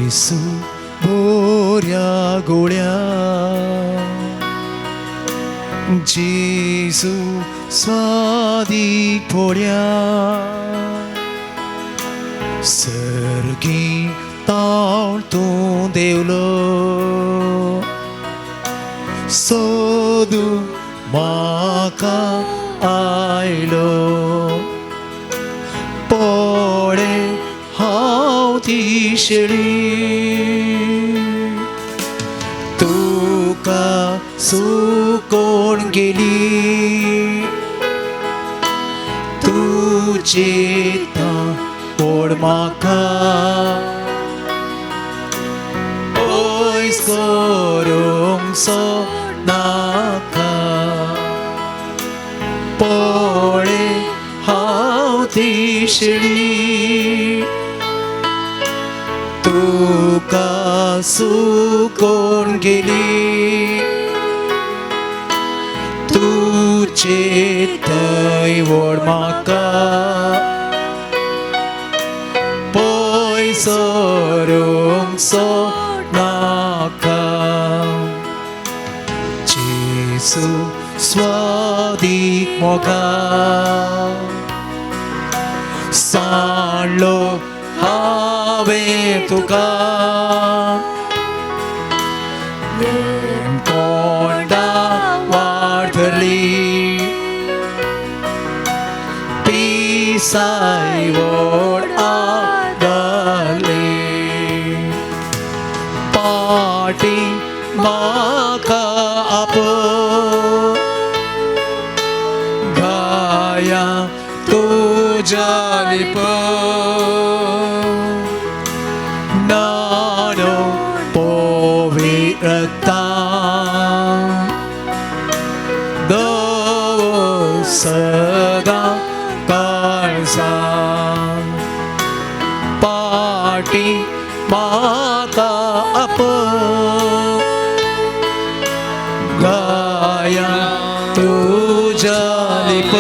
जेसू बोऱ्या गोळ्या, जेसू स्वादीक पोळ्या, सर्गी ताण तूं देवलो, सोदू म्हाका आयलो. पोळे हांव ती शेळी, तुका सुकोण गेली, तुजे कोण म्हाका पयस करूंक सो नाका. पोळे हांव ती शेळी, तुका सुकोण गेली, तुजे थंय व्हड म्हाका पयस सरूंक सो नाका. जेसू स्वादीक मोगा, सांडलो हांवें तुका, कोंडा वाट धरली, पिसाय व्हड आदली. पाटी म्हाका आपो, गाया तुज्या लिप, नानो पवित्रता, दवर सदां काळजा. पाटी म्हाका आपो, गाया तुज्या लिप,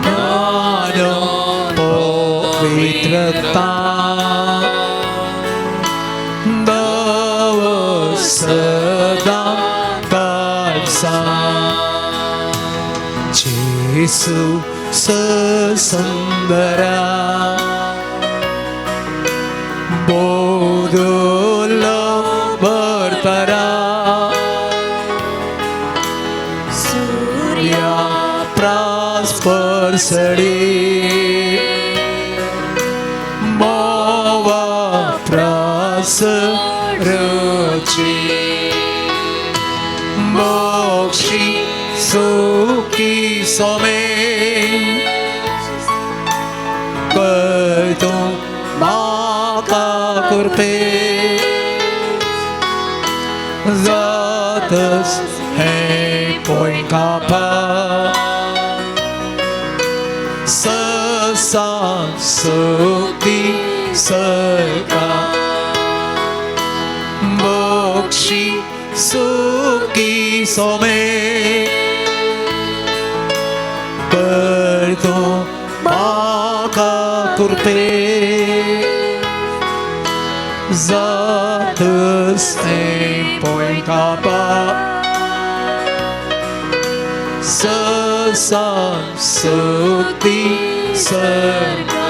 नानो पवित्रता, दवर सदां काळजा. जेसू ससंदरा, बोधुलो भरतरा, सूर्या प्रास परसडी, मोवा प्रास रुची, मोक्षी सुखी सोमे, कर तूं म्हाका कृपे, जातस हें पळय कापा, ससा सुखी सरका, मोक्षी सुखी सोमे, कर तूं म्हाका कृपे, जातस हें पळय कापा, ससा सुखी सरका.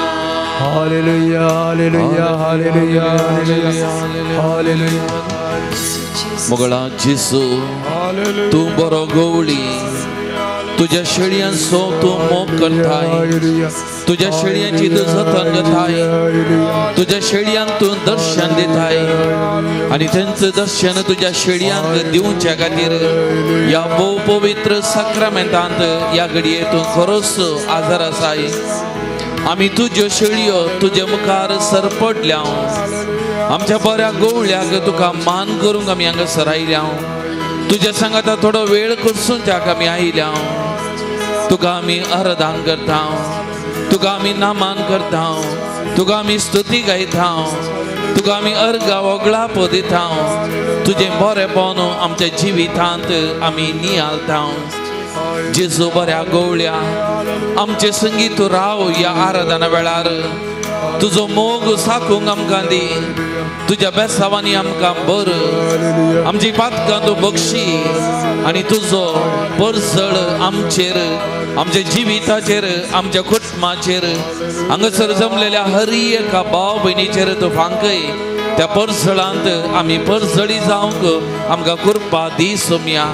Hallelujah, hallelujah, hallelujah, hallelujah, hallelujah. मोगळा जेसू, तूं बरो गवळी, तुज्या शेळयांचो तूं मोग करताय, तुज्या शेळयांची तूं जतन घेताय, तुज्या शेळयांक तूं दर्शन दिताय आनी तेंचें दर्शन तुज्या शेळयांक दिवच्या खातीर ह्या भोव पवित्र साक्रामेंतांत ह्या घडये तूं खरोच आदार आसाय. आमी तुज्यो शेळयो तुजे मुखार सरपडल्या, आमच्या बऱ्या गवळ्याक तुका मान करूंक आमी हांगासर आयल्या. तुज्या सांगाता थोडो वेळ करसूंच्याक आमी आयल्या. तुका आमी आराधन करता, तुका आमी नामान करता, तुका आमी स्तुती गायता, तुका आमी अर्गा वगळाप दिता. तुजें बरेपण आमच्या जिवितांत आमी नियाळता. जेजू बऱ्या गवळ्या, आमचे संगीत तूं राव ह्या आराधना वेळार. तुजो मोग साकूंक आमकां दी, तुज्या बेसावांनी आमकां बर, आमची पातकां तूं बक्षी आनी तुजो परजळ आमचेर, आमच्या जिविताचेर, आमच्या कुटुंबाचेर, हांगासर जमलेल्या हर एका भाव भयणीचेर तूं फांकय. त्या परजळांत आमी परजळी जावंक आमकां कृपा दी सोम्या.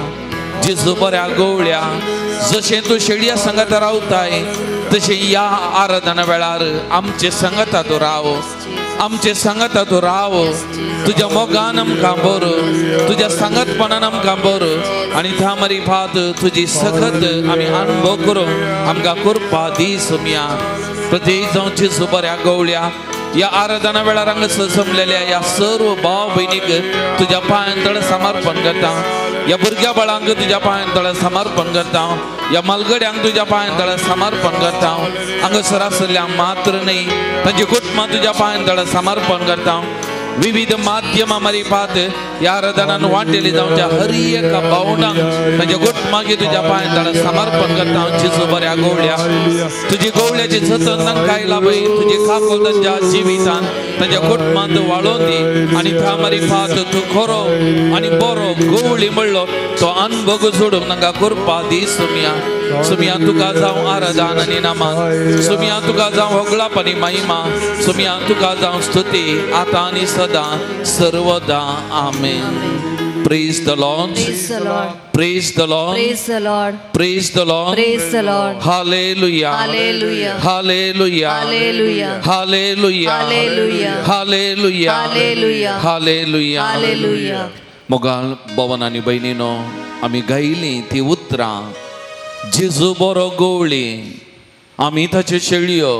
जेजू बऱ्या गवळ्या, जशें तूं शेळया सांगाता रावताय तशें ह्या आराधना वेळार आमचे सांगाता तूं राव, आमचे सांगाता तूं राव. तुज्या मोगान आमकां बरो, तुज्या सांगातपणान आमकां बरो आनी त्या मारी भात तुजी सखत आमी अनुभव करूंक आमकां कृपा दी सोम्या. प्रत्येक जावं जेजू बऱ्या गवळ्या, ह्या आराधना वेळार हांगासर जमलेल्या ह्या सर्व भाव भयणीक तुज्या पांयां तळ समर्पण करता. ह्या भुरग्या बाळांक तुज्या पांयां तळ समर्पण करता. ह्या मालगड्यांक तुज्या पांयां तळ समर्पण करता. हांगासर आशिल्ल्या मात्र न्हय तांची कुटुंबां तुज्या पांयां तळ समर्पण करता. विविध माध्यमां मारीफात ह्या आराधनान वांटेली जावच्या हर एका भावनांक तांच्या कुटुंबाक तुज्या पांयां तळ समर्पण करता. जेजू बऱ्या गवळ्या, तुजी गवळ्याची जतन तांकां आयला पळय, तुजी काकूल तांच्या जिवितान तांच्या कुटुंबांत वाळोवन दी आनी त्या मारीफात तूं खरो आनी बरो गवळी म्हणलो तो अनुभव जोडूंक तांकां कृपा दी सुमया. सुमया तुका जावं आराधन आनी नमन, सुमया तुका जावं होगळाप आनी महिमा, सुमया तुका जावं स्तुती आतां आनी सदां सर्वदा. आमेन. Praise the Lord. Praise the Lord. Praise the Lord. Praise the Lord. Praise the Lord. Praise the Lord. Hallelujah. Hallelujah. Hallelujah. Hallelujah. Hallelujah. Hallelujah. Hallelujah. Hallelujah. Hallelujah. Hallelujah. मोगाल भवन आनी भयणीनो, आमी गायलीं ती उतरां, जेजू बरो गवळी, आमी ताच्यो शेळयो.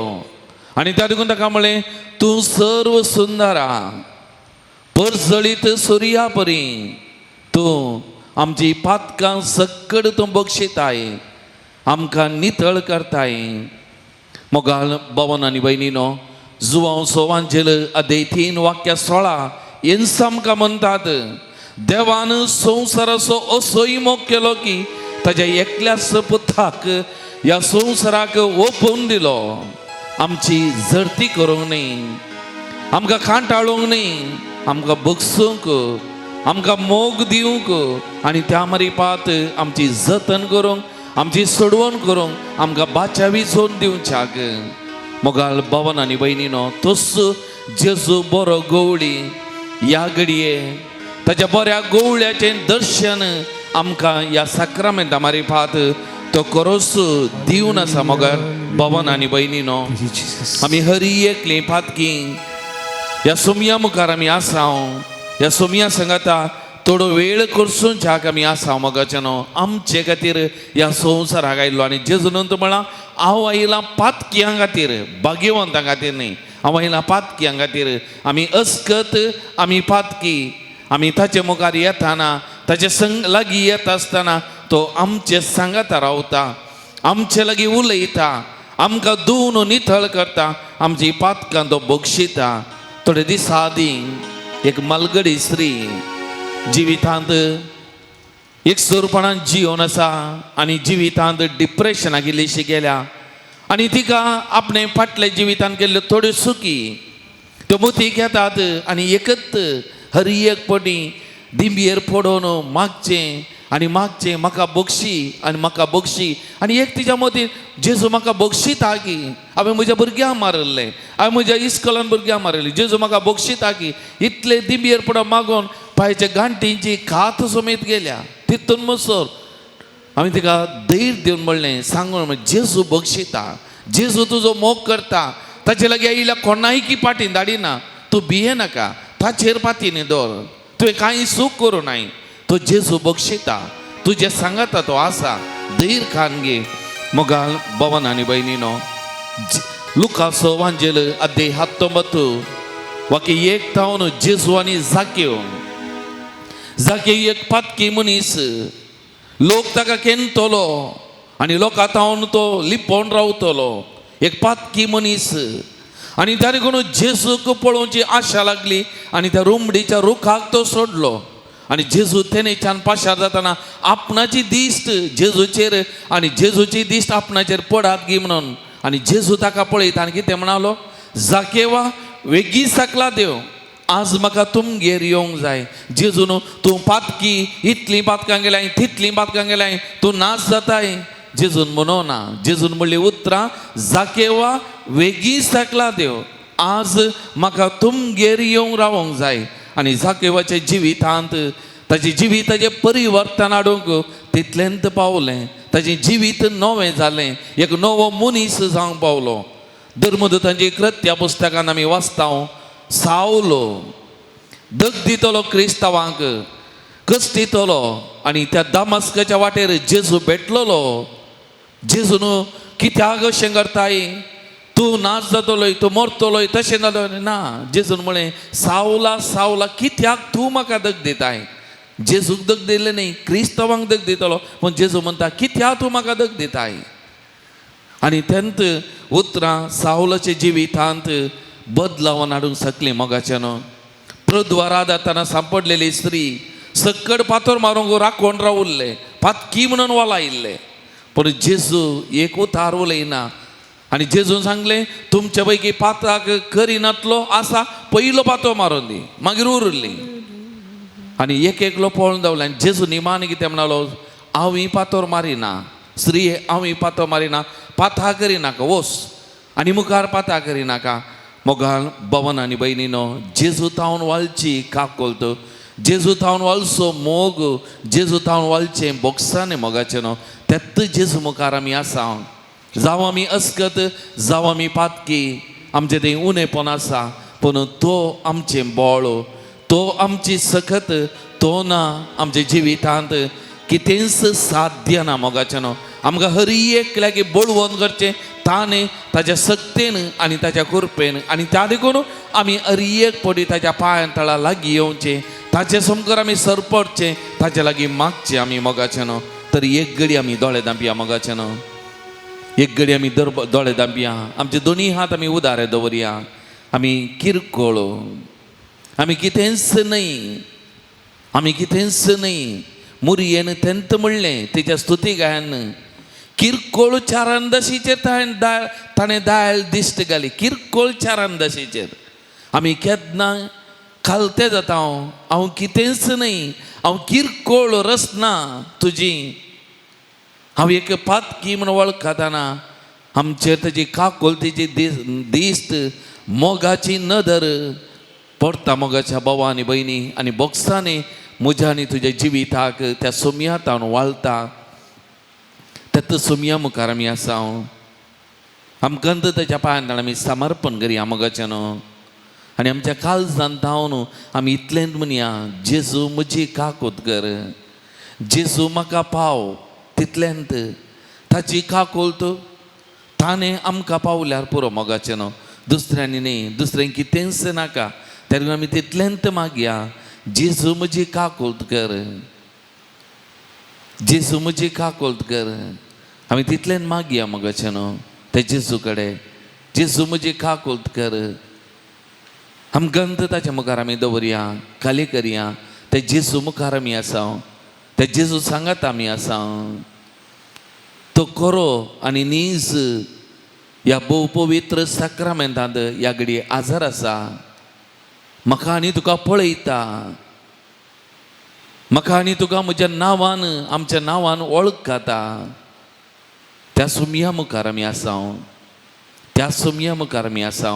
आनी त्या देखून ताका म्हणलें, तूं सर्व सुंदरा परजळीत सुर्या परी, तूं आमची पातकां सक्कड तूं बक्षिताय, आमकां नितळ करताय. मोगाल भवन आनी भयणीनो, जुवांव सोवांचेल अध्याय 3 वाक्य 16 हेंच आमकां म्हणटात, देवान संवसाराचो असोय मोग केलो की ताज्या एकल्याच पुताक ह्या संवसाराक ओपून दिलो, आमची जरती करूंक न्ही, आमकां कांटाळूंक न्ही, आमकां बगसूंक, आमकां मोग दिवंक आनी त्या मारीपात आमची जतन करूंक, आमची सोडवण करूंक, आमकां बाचावी जोड दिवच्याक. मोगाल भवन आनी भयणीनो, तोच जेजू बरो गवळी ह्या घडये ताच्या बऱ्या गवळ्याचें दर्शन आमकां ह्या साक्रामेंता मारीफात तो करोस दिवन आसा. मोगाल भवन आनी भयणीनो, आमी हरी एकली पातकी ह्या सोमया मुखार आमी आसा, ह्या सोमया सांगाता थोडो वेळ करसून ज्याक आमी आसा. मोगाचें न्हू आमचे खातीर ह्या संवसाराक आयलो आनी जेजून म्हणलां, हांव आयलां पातक्यां खातीर, भाग्यवंतां खातीर न्ही, हांव आयलां पातक्यां खातीर. आमी अस्कत, आमी पातकी, आमी ताचे मुखार येताना, ताचे संग लागीं येता आसतना तो आमचे सांगाता रावता, आमचे लागीं उलयता, आमकां धुवन नितळ करता, आमची पातकां तो बक्षिता. थोडे दीस आदीं एक मालगडी स्त्री जिवितांत एक सुरपणान जिवन आसा आनी जिवितांत डिप्रेशनाक इल्लीशी गेल्या आनी तिका आपणे फाटल्या जिवितान केल्ल्यो थोड्यो सुकी त्यो मोतीक येतात आनी एकच हर एक पटी दिंबयेर पडोवन मागचें आनी मागचें, म्हाका बक्षी आनी म्हाका बक्षी. आनी एक तिच्या मतीन, जेजू म्हाका बक्षिता की हांवें म्हज्या भुरग्यांक मारिल्लें, हांवें म्हज्या इस्कॉलान भुरग्यांक मारिल्लें, जेजू म्हाका बक्षिता की. इतले दिंबयेर पडोवन मागोन पांयच्या गांठींची कात समेत गेल्या. तितून मसर हांवें तिका धैर्य दिवन म्हणलें, सांगून म्हणलें, जेजू बक्षिता, जेजू तुजो मोग करता, ताचे लागीं आयिल्ल्या कोणायकी पाटीन धाडिना, तूं भिये नाका, ताचेर पातीन दवर, तुवें कांय चूक करूं नाय, तो जेजू बक्षिता, तुजें सांगाता तो आसा, धैर्य खान घे. मोगाल भवन आनी भयणीनो, लुकासो वांजेल अध्याय 19 वाक्य 1 थावन जेजू आनी जाक्यो. जाक्यो एक पातकी मनीस, लोक ताका केनतलो आनी लोकां थावन तो लिपोवन रावतलो, एक पातकी मनीस. आनी त्या देखून जेजूक पळोवची आशा लागली आनी त्या रुमडीच्या रुखाक तो सोडलो. आनी जेजू तेनेच्यान पाशार जाताना आपणाची दिश्ट जेजूचेर आनी जेजूची दिश्ट आपणाचेर पडात गी म्हणून. आनी जेजू ताका पळयता आनी कितें म्हणालो, जाकेवा वेगीं सकला देव, आज म्हाका तुमगेर येवंक जाय. जेजून तूं पातकी, इतलीं पातकां गेल्याय तितलीं पातकां गेल्याय, तूं नाच जाताय, जेजून म्हणो ना. जेजून म्हणली उतरां, जाकेवा वेगीं सकला देव, आज म्हाका तुमगेर येवंक रावोंक जाय. आनी जाकेवाच्या जिवितांत ताजे जिविताचें परिवर्तन हाडूंक तितलेंत पावलें, ताजें जिवीत नवें जालें, एक नवो मनीस जावंक पावलो. धर्मदूतांची कृत्या पुस्तकान आमी वाचता, सावलो दग दितलो क्रिस्तांवांक, कश्टितलो आनी त्या दामस्काच्या वाटेर जेजू भेटलेलो. जेजून कित्याक अशें करताय, तूं नाच जातलोय, तूं मरतलोय, तशें जातलें ना. जेजून म्हळें, सावला सावला कित्याक तूं म्हाका दग दिताय. जेजूक दग दिलें न्ही, क्रिस्तांवांक दग दितलो, पूण जेजू म्हणटा कित्याक तूं म्हाका दग दिताय. आनी तेंत उतरां सावलाच्या जिवितांत बदलावन हाडूंक शकलीं. मोगाच्यान प्रद्वारा जातना सांपडलेली स्त्री सक्कड पातोर मारूंक राखोवन रावल्ले, पातकी म्हणून वालायिल्ले, पूण जेजू एक उतार उलयना. आनी जेजून सांगलें, तुमच्या पैकी पात्राक करिनातलो आसा पयलो पातो मारून दी, मागीर उरली. आनी एक एकलो पळोवन दावले. आनी जेजू निमाणी कितें म्हणालो, हांव पातोर मारिना, स्त्री हांव पातो मारिना, पाथा करिनाका, वोस आनी मुखार पाता करिनाका. मोगाल भवन आनी भयणीनो, जेजू तावन वालची काकोलत, जेजू तावन वालचो मोग, जेजू तावन वालचें बोक्साने मोगाचें न्हू, तेत्त जेजू मुखार आमी आसा. जावं आमी अस्कत, जावं आमी पातकी, आमचें तें उणेपण आसा, पूण तो आमचें बळ, तो आमची सकत, तो ना आमच्या जिवितांत कितेंच साध्य ना. मोगाचें न्हू, आमकां हर एकल्याक बळवंत करचें ताणें ताज्या सक्तेन आनी ताज्या कृपेन. आनी त्या देखून आमी हर एक पडी ताज्या पांयां तळा लागीं येवचें, ताजे समकर आमी सरपडचें, ताजे लागीं मागचें आमी. मोगाचें न्हू, तर एक घडी आमी दोळे धांपया. मोगाचें न्हू, एक घडी आमी दोळे धांपया, आमचे दोनी हात आमी उदारे दवरया. आमी किरकोळ, आमी कितेंच न्हय, आमी कितेंच न्हय. मुरयेन तेंत म्हणलें तेच्या स्तुती गायन, किरकोळ चारांदशीचेर ताणें दायल दिश्ट घाली. किरकोळ चारांदशीचेर आमी केन्ना खालते जाता, हांव कितेंच न्हय, हांव किरकोळ रचना तुजी, हांव एक पातकी म्हूण वळखताना आमचेर ताजी काकुळतेची दिश्ट, मोगाची नदर पडटा. मोगाच्या भावा आनी भयणी, आनी बोक्सांनी म्हज्या आनी तुज्या जिविताक त्या सोमया तावन वाळटा. तेत्त सोमया मुखार आमी आसा, आमकां ताच्या पांयान आमी समर्पण करया मोगाचें न्हू. आनी आमच्या काळजान तावन आमी इतलेंच म्हणया, जेजू म्हजी काकूत कर, जेजू म्हाका पाव. तितलेंत ताची काकुळत ताणें आमकां पावल्यार पुरो. मोगाचें न्हू, दुसऱ्यांनी न्ही, दुसऱ्यांक कितेंच नाका, तेन्ना आमी तितलेंत मागया, जेजू म्हजी काकुळत कर, जेजू म्हजी काकुळत कर. आमी तितलेंत मागया मोगाचें न्हू ते जेजू कडेन, जेजू म्हजी काकुळत कर. आमकां ताच्या मुखार आमी दवरया, खाली करया, ते जेजू मुखार आमी आसा, ते जेजू सांगात आमी आसा. तो खरो आनी नीज ह्या भोव पवित्र साक्रामेंतांत ह्या घडये आजार आसा. म्हाका आनी तुका पळयता, म्हाका आनी तुका म्हज्या नांवान, आमच्या नांवान वळखता. त्या सुमया मुखार आमी आसा, त्या सुमया मुखार आमी आसा.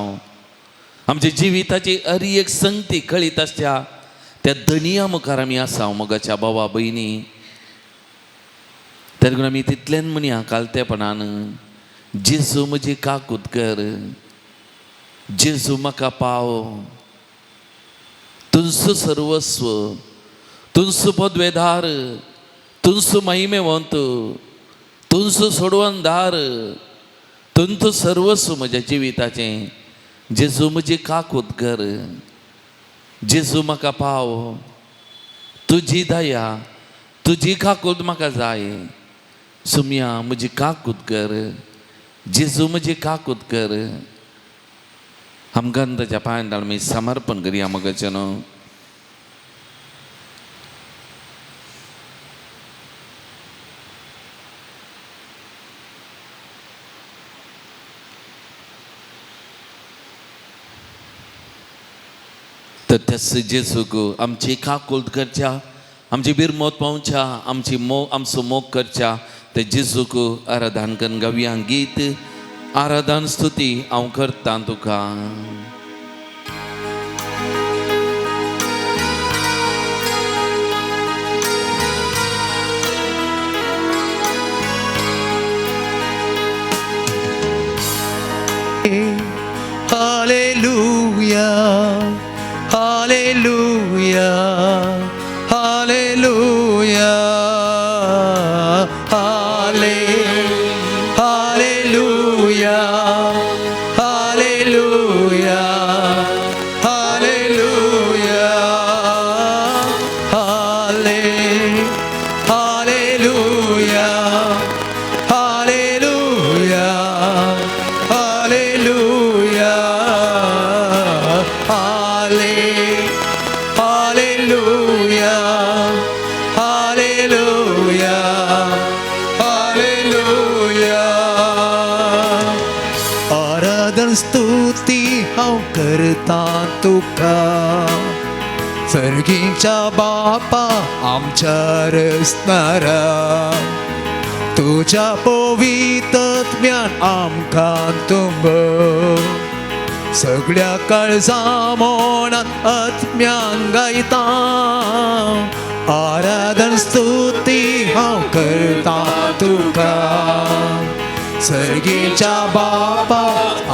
आमच्या जिविताची हर एक संगती कळीत आसच्या त्या धनिया मुखार आमी आसा. मोगाच्या भावा भयणी, तेन्ना आमी तितलेन म्हणया कालतेपणान, जेजू म्हजी काकूत कर, जेजू म्हाका पाव, तुंसो सर्वस्व, तुंसो पदवेदार, तुंसो महिमेवंत, तुंसो सोडवणदार, तुंचो सर्वस्व म्हज्या जिविताचें. जेजू म्हजी काकूत कर, जेजू म्हाका पाव, तुजी दया, तुजी काकूत म्हाका जाय. सुमया म्हजी काकूत कर, जेजू म्हजी काकूत कर. आमकां ताच्या पांयान आमी समर्पण करया मोगाचें न्हू. तर त्याच जेजूक आमची काकुल्त करच्या, आमची बिरमोत पावच्या, आमची मोग, आमचो मोग करच्या ते जेजूक आराधन करून गावया गीत आराधन स्तुती हांव करतां तुका. Hallelujah, hallelujah, hallelujah, hallelujah, hallelujah, hallelujah, hallelujah, hallelujah, hallelujah, hallelujah, hallelujah, hallelujah. आराधन स्तुती हांव करता तुका, सर्गीच्या बापा आमच्या रसणारा, तुझ्या पवित्रत्म्यान आमकां तुंब, सगळ्या काळजा मोनान आत्म्यान गायता, आराधन स्तुती हांव करता तुका, सर्गीच्या बापा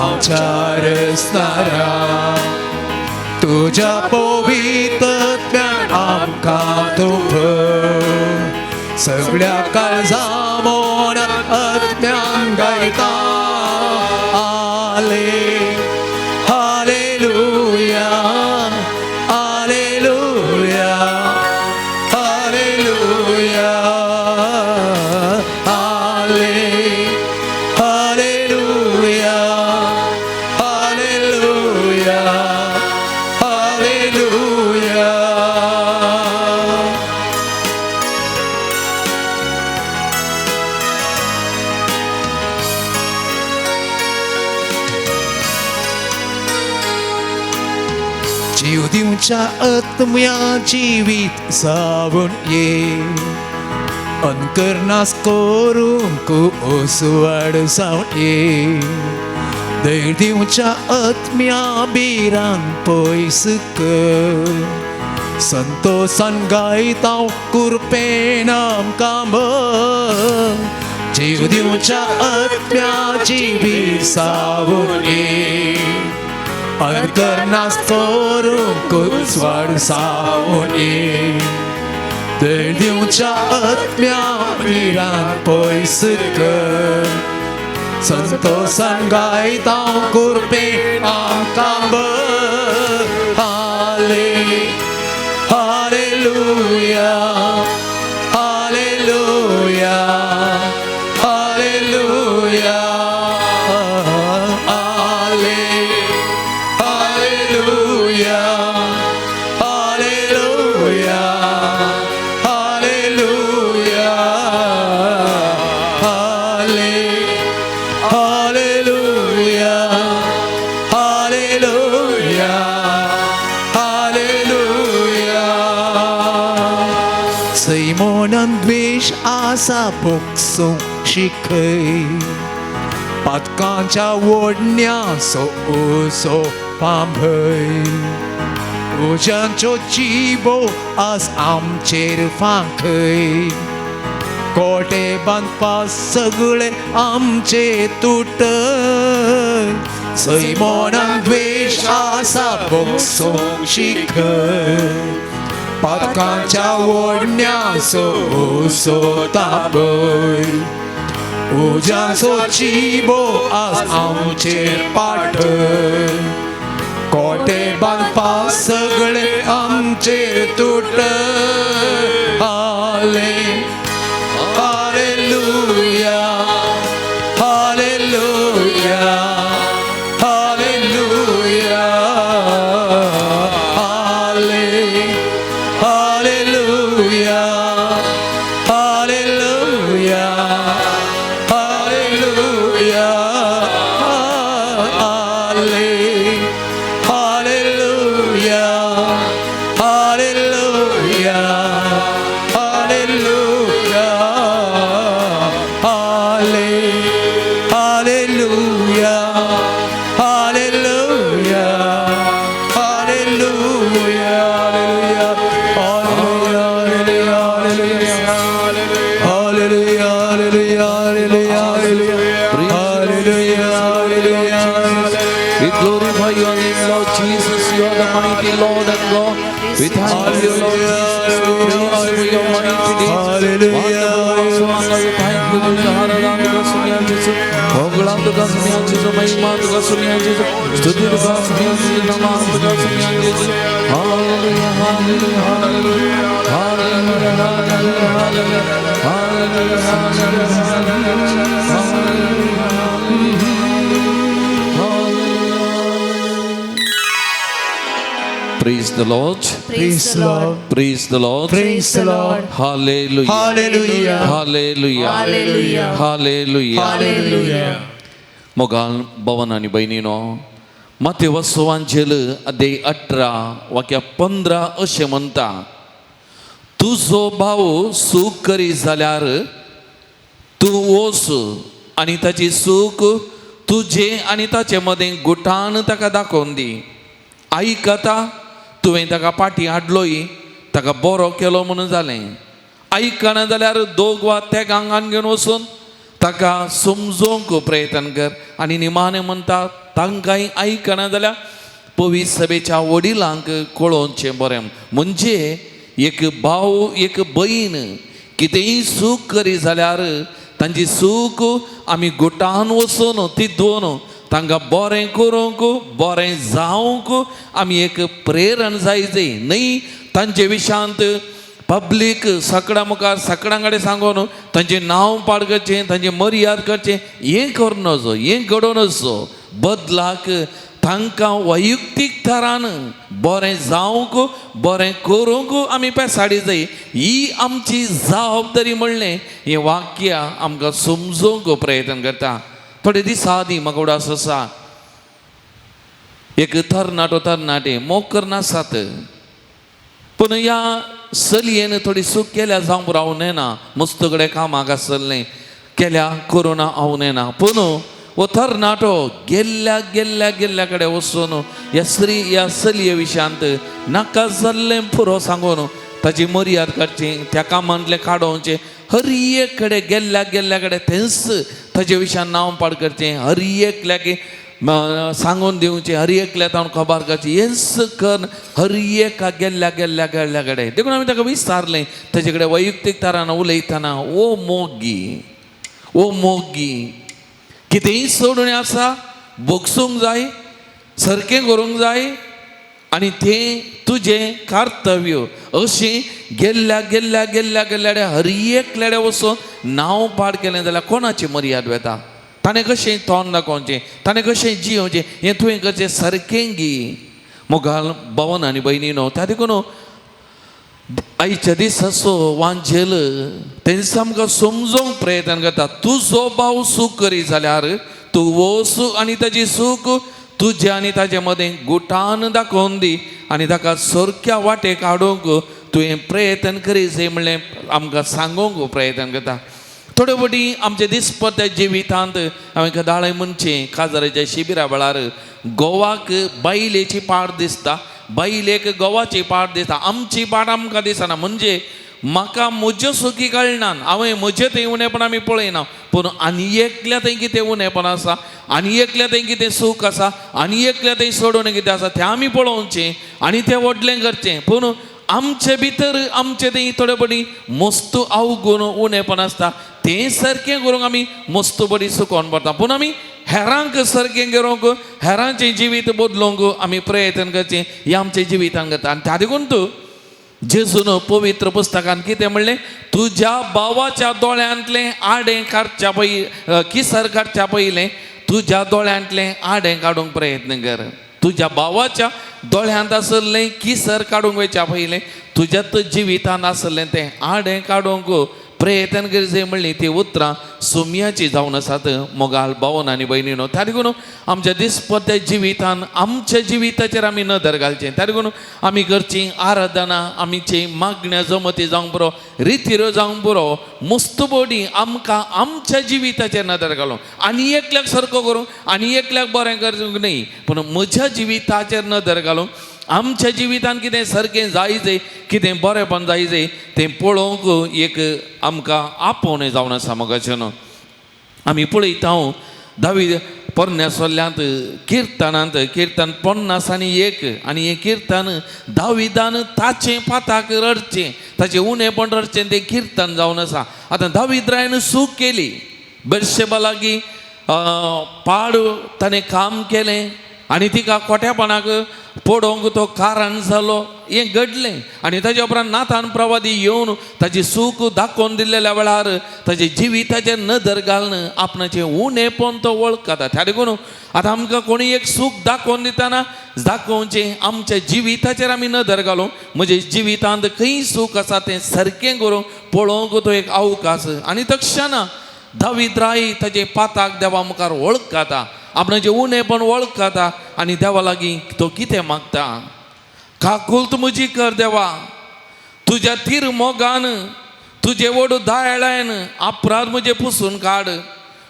आमच्या रसणारा, तुझ्या पवित्रत्म्यान आमकां तुंब, सगळ्या काळजा मोनान आत्म्यान गायता. Hallelujah, hallelujah, hallelujah, hallelujah, hallelujah, hallelujah. जीव दिवच्या आत्म्या जिवीत जावन ये, अनकरनास करूंक उसवाड जावन ये, धैर्य दिवच्या आत्म्या बिरान पयस कर, संतोषान गायता कुरपेन आमकां भर, जीव दिवच्या आत्म्या जिवीत जावन ये, अंतरनास करूंक उजवाड जावन ये, धैर्य दिवच्या आत्म्या भिरान पयस कर, संतोषान गायता कुरपेन आमकां भर. Hallelujah, hallelujah, hallelujah, hallelujah, hallelujah, hallelujah, hallelujah, hallelujah, hallelujah. सैमोनान द्वेश आसा भोगसूंक शिकय, पातकांच्या ओडण्याचो उसो पांभय, उज्यांच्यो जिबो आज आमचेर फांकय, कोटे बांदपा सगळे आमचे तुटय, सैमोनान द्वेश आसा भोगसूंक शिकय, पातकांच्या ओडण्याचो उसो तापय, उज्यांचो जिबो आज आमचेर पाठय, कोटे बांदपा सगळे आमचेर तुटय. Hallelujah, hallelujah, hallelujah, hallelujah, hallelujah, hallelujah, hallelujah, We glorify your name, Lord Jesus. You are the mighty Lord and God. We thank you, Lord Jesus. We praise you for your mighty deeds. Wonderful works among us. We thank you, तुझ्या आराधना तुका सुनिया जेजू, होगळां तुका सुनिया जेजू, महिमा तुका सुनिया जेजू, स्तुती तुका सुनिया जेजू, नमः तुका सुनिया जेजू. Hallelujah, hallelujah, hallelujah, hallelujah, hallelujah, hallelujah, hallelujah, hallelujah, hallelujah. Praise the Lord. Praise the Lord. Praise the Lord. Praise the Lord. Hallelujah. Hallelujah. Hallelujah. Hallelujah. Hallelujah. Hallelujah. मोगाल भवन आनी भयणीनो, माते वसवांचेल अध्याय 18 वाक्या 15 अशें म्हणटा, तुजो भाव सूख करी जाल्यार तूं वच आनी ताची सूख तुजे आनी ताचे मदें गुटान ताका दाखोवन दी. आयकता तुवें ताका पाटी हाडलोय, ताका बरो केलो म्हणून जालें. आयकना जाल्यार दोग वा तेगांक आंगान घेवन वचून ताका समजोवंक प्रयत्न कर. आनी निमाणें म्हणटा, तांकांय आयकना जाल्यार पवित्र सभेच्या वडिलांक कळोवचें बरें. म्हणजे एक भाव एक भयण कितेंय सूख करी जाल्यार तांची सूख आमी गुटान वचून ती दोन तांकां बरें करूंक बरें जावंक आमी एक प्रेरण जाय जाय न्हय. तांचे विशांत पब्लीक सगळ्यां मुखार सगळ्यां कडेन सांगून तांचें नांव पाड करचें, तांची मर्याद करचें, हें करूं नजो, हें घडोवं नजो. बदलाक तांकां वैयक्तीक थरान बरें जावंक बरें करूंक आमी पेसाडी जाय, ही आमची जबाबदारी म्हणलें हें वाक्य आमकां समजोवंक प्रयत्न करता. थोडे दीस आदीं म्हाका उडास आसा, एक तरणाटो तरणाटे मोग करनासात, पूण ह्या चलयेन थोडी सूख केल्या जावंक रावूं येना, मस्त कडेन कामाक आसलें केल्या कोरोना हांव येना, पूण हो तरणाटो गेल्ल्या गेल्ल्या गेल्ल्या कडेन वचून ह्या स्त्री ह्या चलये विशयांत नाका जाल्लें पुरो सांगून ताची मर्याद काडची, त्या कामांतलें काडोवचें, हर एक कडेन गेल्ल्या गेल्ल्या कडेन थंयच ताचे विशयान नांव पाड करचें, हर एकल्याक सांगून दिवचें, हर एकल्या तावन खबर करची, हेंच कर हर एका गेल्ल्या गेल्ल्या गेल्ल्या कडेन. देखून आमी ताका विचारलें, ताचे कडेन वैयक्तीक तरान उलयतना, ओ मोगी, ओ मोगी, कितेंय सोडून आसा भोगसूंक जाय, सारकें करूंक जाय आनी तें तुजें कर्तव्य. अशें गेल्ल्या गेल्ल्या गेल्ल्या गेल्ल्या हर एकल्या वचून नांव पाड केलें जाल्यार कोणाची मर्याद वेता? ताणें कशें तोंड दाखोवचें, ताणें कशें जियोवचें, हें तुवें करचें सारकें गी. मोगाल भवन आनी भयणीनो, त्या देखून आयच्या दिसाचो वांजेल तेंच आमकां समजोवंक प्रयत्न करता. तुजो भाव सूख करी जाल्यार तूं वच आनी ताजी सूख तुजे आनी ताजे मदें गुटान दाखोवन दी आनी ताका सारक्या वाटेक हाडूंक तुवें प्रयत्न करी जाय म्हणलें आमकां सांगूंक प्रयत्न करता. थोडे फावटी आमच्या दिसपट्ट्या जिवितांत हांवें कदाळय म्हणचें, काजाराच्या शिबिरा वेळार गोवाक बायलेची पाड दिसता, बायलेक गोवाची पाड दिसता, आमची पाड आमकां दिसना. म्हणजे म्हाका म्हज्यो सुखी कळना, हांवें म्हजें थंय उणेपण आमी पळयना, पूण आनी एकल्या थंय कितें उणेपण आसा, आनी एकल्या थंय कितें सूख आसा, आनी एकल्या थंय सोडून कितें आसा तें आमी पळोवचें आनी तें व्हडलें करचें. पूण आमचे भितर आमचे थंय थोडे फावटी मस्त अवगूण उणेपण आसता, तें सारकें करूंक आमी मस्त बरी सुकोवन पडटा, पूण आमी हेरांक सारकें करूंक हेरांचें जिवीत बदलूंक आमी प्रयत्न करचें, हें आमच्या जिवितान करता. आनी त्या देखून तूं जेजून पवित्र पुस्तकान कितें म्हणलें, तुज्या भावाच्या दोळ्यांतलें आडें काडच्या पय किसर काडच्या पयलें तुज्या दोळ्यांतलें आडें काडूंक प्रयत्न कर. तुज्या भावाच्या दोळ्यांत आसलें किसर काडूंक वयच्या पयलें तुज्या जिवितान आसलें तें आडें काडूंक प्रयत्न करचें म्हणली ती उतरां सुमयाची जावन आसात. मोगाल भावन आनी भयणीनो, त्या देखून आमच्या दिसपट्ट्या जिवितान आमच्या जिविताचेर आमी नदर घालचें. त्या देखून आमी करची आराधना, आमची मागण्या जमती जावंक पुरो, रितिरो जावंक पुरो, मस्त बोडी आमकां आमच्या जिविताचेर नदर घालूंक आनी एकल्याक सारको करूंक आनी एकल्याक बरें करूंक न्हय, पूण म्हज्या जिविताचेर नदर घालूंक आमच्या जिवितान कितें सारकें जाय जाय, कितें बरेंपण जाय जाय तें पळोवंक एक आमकां आपोवणें जावन आसा. मोगाचें न्हू आमी पळयता दावी पोरण्या सोल्ल्यांत किर्तनांत किर्तन 51 आनी हें किर्तन दाविदान ताचें पाताक रडचें, ताचें उणेपण रडचें तें किर्तन जावन आसा. आतां दावीद रायान सूख केली, बेर्शेबा लागीं पाड ताणें काम केलें आनी तिका खोट्यापणाक पडोवंक तो कारण जालो, हें घडलें. आनी ताच्या उपरांत नातान प्रवादी येवन ताची सूख दाखोवन दिल्ल्या वेळार ताचे जिविताचेर नदर घालून आपणाचें उणेपण तो वळखता. त्या देखून आतां आमकां कोणी एक सूख दाखोवन दितना दाखोवचें आमच्या जिविताचेर आमी नदर घालूं, म्हणजे जिवितांत खंय सूख आसा तें सारकें करूंक पळोवंक तो एक अवकाश. आनी तक्षणा दावीद राय ताचे पाताक देवा मुखार वळखता, आपणाचें उणेपण वळखता आनी देवा लागीं तो कितें मागता, काकुल्त म्हजी कर देवा, तुज्या तीर मोगान तुजे वड दायळायन अपराध म्हजे पुसून काड,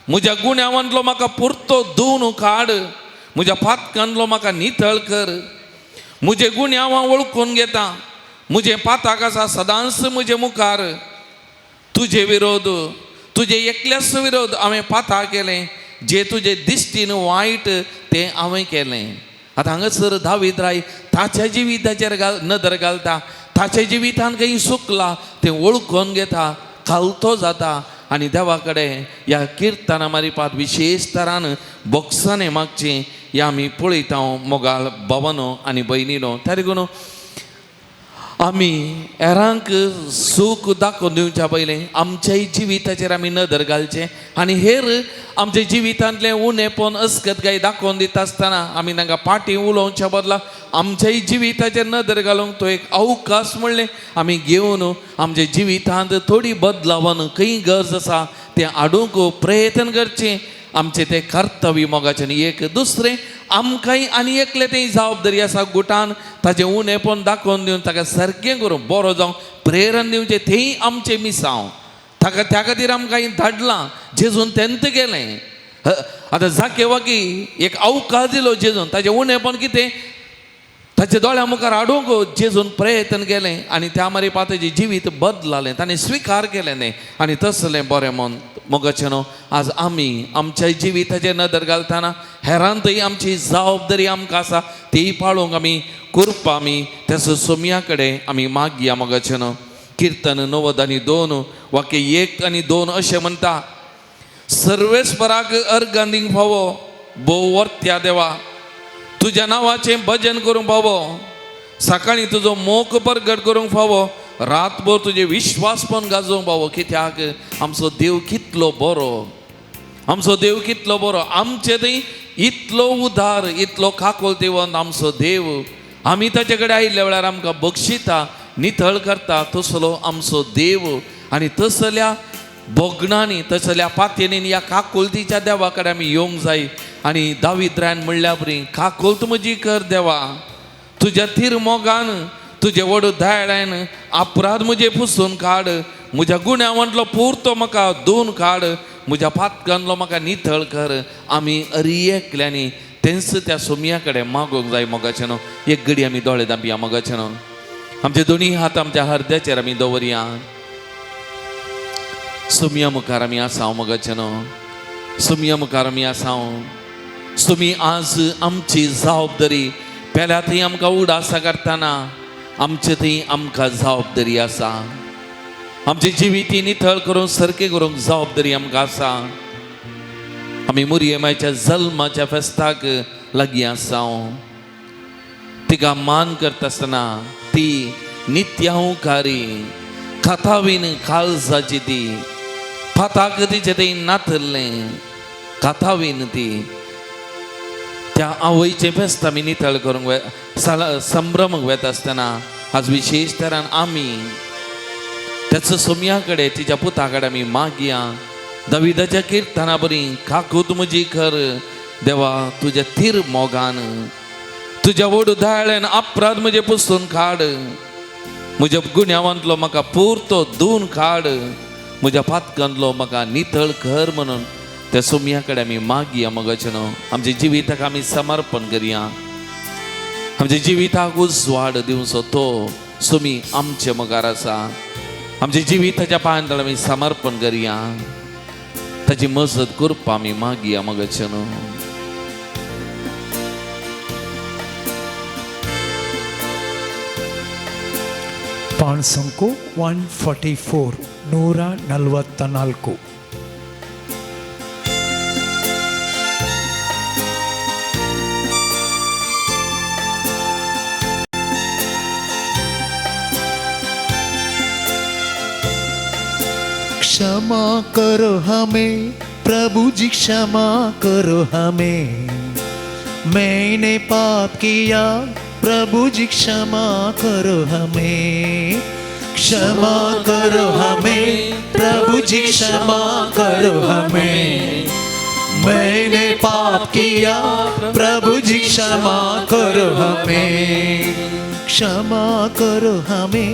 म्हज्या गुन्यांवांतलो म्हाका पुरतो धुवन काड, म्हज्या पातकांतलो म्हाका नितळ कर, म्हजे गुन्यांवां वळखून घेता, म्हजें पाताक आसा सदांच म्हजे मुखार, तुजे विरोध तुजे एकल्याच विरोध हांवें पाता केलें, जे तुजे दिश्टीन वायट तें हांवें केलें. आतां हांगासर दावीद राय ताच्या जिविताचेर नदर घालता, ताच्या जिवितान खंय चुकला तें वळखून घेता, खालतो जाता आनी देवा कडेन ह्या किर्तना मारिपात विशेश तरान बोक्सांनी मागचें ह्या आमी पळयता मोगाळ भावानो आनी भयणीनो. त्या देखून आमी हेरांक सूख दाखोवन दिवच्या पयलें आमच्याय जिविताचेर आमी नदर घालचें आनी हेर आमच्या जिवितांतलें उणेपण अस्कत काय दाखोवन दिता आसतना आमी तांकां फाटीं उलोवच्या बदला आमच्याय जिविताचेर नदर घालूंक तो एक अवकाश म्हणलें आमी घेवन आमच्या जिवितांत थोडी बदलावन खंय गरज आसा तें हाडूंक प्रयत्न करचें, आमचें तें कर्तव्य मोगाचें. आनी एक दुसरें आमकांय आनी एकलें तें जबाबदारी आसा गुटान ताचें उणेपण दाखोवन दिवन ताका सारकें करूं बरो जावं प्रेरण दिवचें तेंय आमचें मिसांव. ताका त्या खातीर आमकां धाडलां जेजून तेंत गेलें. आतां जाकेवाकी एक अवकाश दिलो जेजून, ताचें उणेपण कितें ताच्या दोळ्या मुखार हाडूंक जेजून प्रयत्न केलें आनी त्या मारी ताचें जिवीत बदलालें, ताणें स्विकार केलें न्ही आनी तसलें बरें मन मोगाचें न्हू. आज आमी आमच्या जिविताचेर नदर घालतना हेरांतय आमची जबाबदारी आमकां आसा ती पाळोवंक आमी कृपा आमी त्याच सोम्या कडेन आमी मागया मोगाचें न्हू. किर्तन 92 वाक्य 1 आनी 2 अशें म्हणटा, सर्वेस्पराक अर्गां दिवंक फावो भोव वर्त्या देवा, तुज्या नांवाचें भजन करूंक फावो, सकाळीं तुजो मोग परगट करूंक फावो, रातभर तुजें विश्वासपण गाजोवंक फावो. कित्याक आमचो देव कितलो बरो, आमचो देव कितलो बरो, आमचे थंय इतलो उदार इतलो काकुळतेवंत आमचो देव. आमी ताचे कडेन आयिल्ल्या वेळार आमकां बक्षिता नितळ करता तसलो आमचो देव. आनी तसल्या भोगणांनी तसल्या पातयेनी ह्या काकुळतीच्या देवा कडेन आमी येवंक जाय. आनी दावीद रायान म्हणल्या बरी, काकुळत म्हजी कर देवा, तुज्या तीर मोगान तुजे वड दयाळान अपराध म्हजे पुसून काड, म्हज्या गुन्यांवांतलो पुरतो म्हाका धुवन काड, म्हज्या पातकांतलो म्हाका नितळ कर. आमी अरी एकल्यांनी तेंच त्या सोम्या कडेन मागूंक जाय मोगाचें न्हू. एक घडी आमी दोळे धांपया मोगाचें न्हू, आमचे दोनी हात आमच्या हरद्याचेर आमी दवरया. सोम्या मुखार आमी आसा मोगाचें न्हू, सोम्या मुखार आमी आसा. तुमी आज आमची जबाबदारी पेल्या थंय आमकां उडासा करतना आमचे थंय आमकां जबाबदारी आसा, आमचे जिवीत नितळ करूंक सारकें करूंक जबाबदारी आमकां आसा. आमी मुरयमाच्या जल्माच्या फेस्ताक लागीं आसा, तिका मान करता आसतना ती नित्यांकारी कातावीन काळजाची ती पाताक तिचें थंय नातल्लें कातावीन ती त्या आवयचें फेस्त आमी नितळ करूंक संभ्रमक वेता आसतना आज विशेश तरान आमी त्याचो सोम्या कडेन तिच्या पुता कडेन आमी मागया. दाविदाच्या किर्तना बरी, काकूत म्हजी कर देवा तुज्या तीर मोगान, तुज्या वड दयाळ्यान अपराध म्हजे पुसून काड, म्हज्या गुन्यांवांतलो म्हाका पुरतो धुवन काड, म्हज्या पातकांतलो म्हाका नितळ कर म्हणून त्या सोम्या कडेन आमी मागया मोगाचें न्हू. आमच्या जिविताक आमी समर्पण करया, आमच्या जिविताक उजवाड दिवचो तो सोमी आमचे मुखार आसा. आमच्या जिविताच्या पांयां आमी समर्पण करया, ताची मजत करपा आमी मागया मोगाचें न्हू. ಪಾನ್ಸಂಕು 144 144. क्षमा करो हमें प्रभु जी, क्षमा करो हमें। मैंने पाप किया प्रभु जी, क्षमा करो हमें। क्षमा करो हमें प्रभु जी, क्षमा करो हमें। मैंने पाप किया प्रभु जी, क्षमा करो हमें। क्षमा करो हमें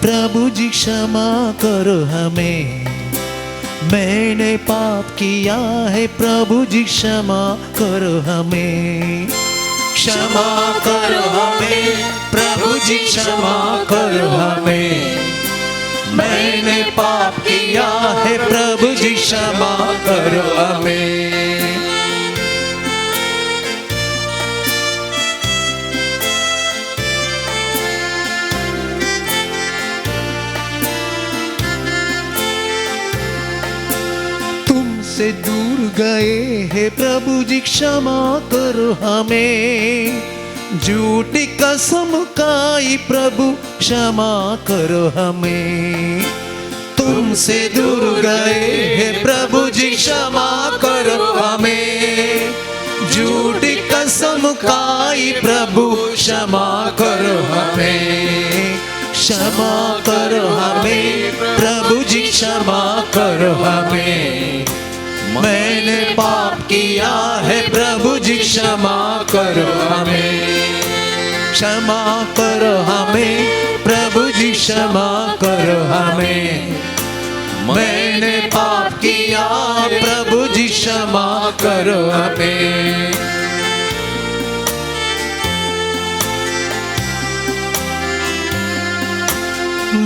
प्रभु जी, क्षमा करो हमें। मैंने पाप किया है प्रभु जी, क्षमा करो हमें। क्षमा करो हमें प्रभु जी, क्षमा करो हमें। मैंने पाप किया है प्रभु जी, क्षमा करो हमें। तुमसे दूर गए हैं प्रभु जी, क्षमा करो हमें। झूठी कसम खाई प्रभु, क्षमा करो हमें। तुमसे दूर गए हैं प्रभु जी, क्षमा करो हमें। झूठी कसम खाई प्रभु, क्षमा करो हमें। क्षमा करो हमें प्रभु जी, क्षमा करो हमें। मैंने पाप किया है प्रभु जी, क्षमा करो हमें। क्षमा करो हमें प्रभु जी, क्षमा करो हमें। मैंने पाप किया प्रभु जी, क्षमा करो हमें।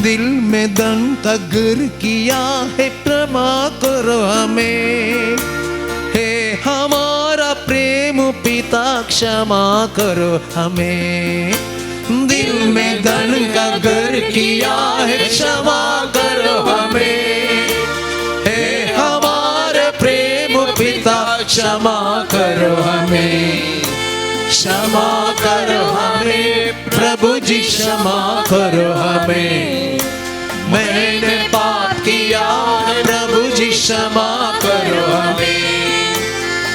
दिल में धन का घर किया है, क्षमा करो हमें। हे हमारा प्रेम पिता, क्षमा करो हमें। दिल में धन का घर किया है, क्षमा करो हमें। हे हमारे प्रेम पिता, क्षमा करो हमें। क्षमा करो हमें प्रभु जी, क्षमा करो हमें। मैंने पाप किया है प्रभु जी, क्षमा करो हमें।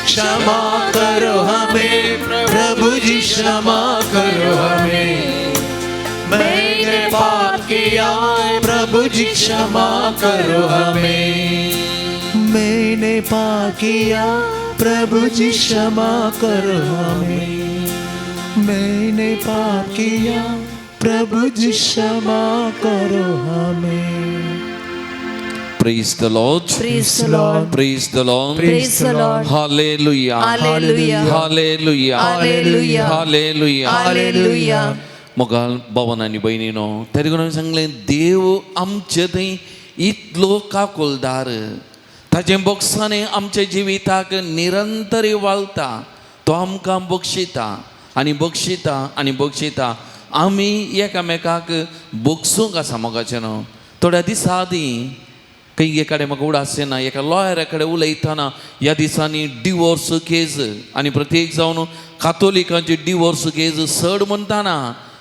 क्षमा करो हमें प्रभु जी, क्षमा करो हमें। मैंने पाप किया है प्रभु जी, क्षमा करो हमें। मैंने पाप किया प्रभु जी, क्षमा करो हमें। मैंने पाप किया प्रभु जी, क्षमा करो हमें। Praise the Lord. Praise the Lord. Praise the Lord. Praise the Lord. Hallelujah. Hallelujah. Hallelujah. Hallelujah. Hallelujah. Hallelujah. मोगाल बावन आनी भयणीनो, तेरे हांवें सांगलें, देव आमचे थंय इतलो काकुलदार, ताजें बोगसाणें आमच्या जिविताक निरंतर वाळटा. तो आमकां बक्षिता आनी बक्षिता आनी बक्षिता. आमी एकामेकाक बगसूंक आसा मोगाचें न्हू. थोड्या दिसां आदीं खंय एकाडे म्हाका उडास येना, एका लॉयरा कडेन उलयतना, ह्या दिसांनी डिवोर्स केज आनी प्रत्येक जावन कातोलिकांची डिवोर्स केज चड म्हणटाना,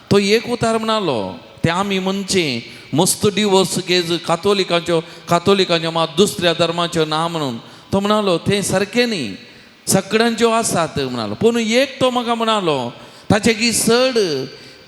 तो एक उतार म्हणालो, तें आमी म्हणचें मस्त डिवोर्स केज कातोलिकांच्यो कातोलिकांच्यो मात दुसऱ्या धर्माच्यो ना म्हणून. तो म्हणालो तें सारकें न्ही, सगळ्यांच्यो आसात म्हणालो. पूण एक तो म्हाका म्हणालो, ताचे की चड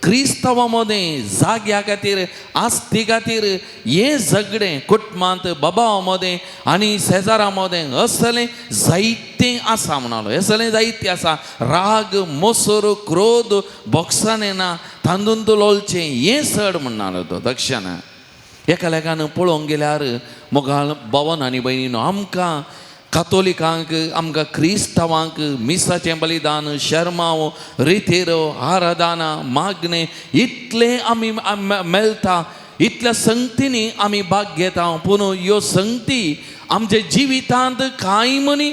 क्रिस्तांवा मदें जाग्या खातीर, आस्ती खातीर हें झगडें कुटुंबांत, बाबा मदें आनी शेजारा मदें असलें जायतें आसा म्हणालो. असलें जायतें आसा, राग, मोसर, क्रोध, बोगसाणें ना, तांदून लोलचें हें चड म्हणालो तो. दक्षिणा एका लेखान पळोवंक गेल्यार मोगाळ बावन आनी भयणीनो, आमकां कातोलिकांक, आमकां क्रिस्तांवांक मिसाचें बलिदान, शर्माव, रितेरो, आराधना, मागणें इतलें आमी मेळटा, इतल्या संगतींनी आमी भाग घेता. पूण ह्यो संगती आमच्या जिवितांत कांय मनी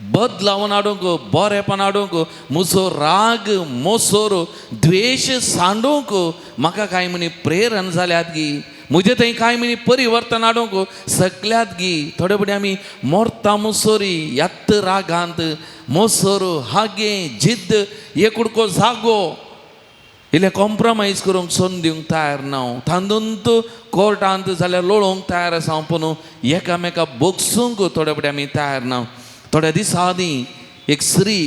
बदलावन हाडूंक, बरेपण हाडूंक, म्हजो राग मोसोर द्वेश सांडूंक म्हाका कांय म्हणी प्रेरण जाल्यात गी, म्हजे थंय कांय म्हणी परिवर्तन हाडूंक सकल्यात गी. थोडे फावटी आमी मोरता मुसोरी यात्त रागांत मोसोर हागे जिद्द एक कुडको जागो इल्लें कॉम्प्रोमायज करूंक सोन दिवंक तयार ना हांव. तातूंत कोर्टांत जाल्यार लोळोवंक तयार आसा हांव, पूण एकामेका बोगसूंक थोडे फावटी आमी तयार ना. थोड्या दिसां आदीं एक स्त्री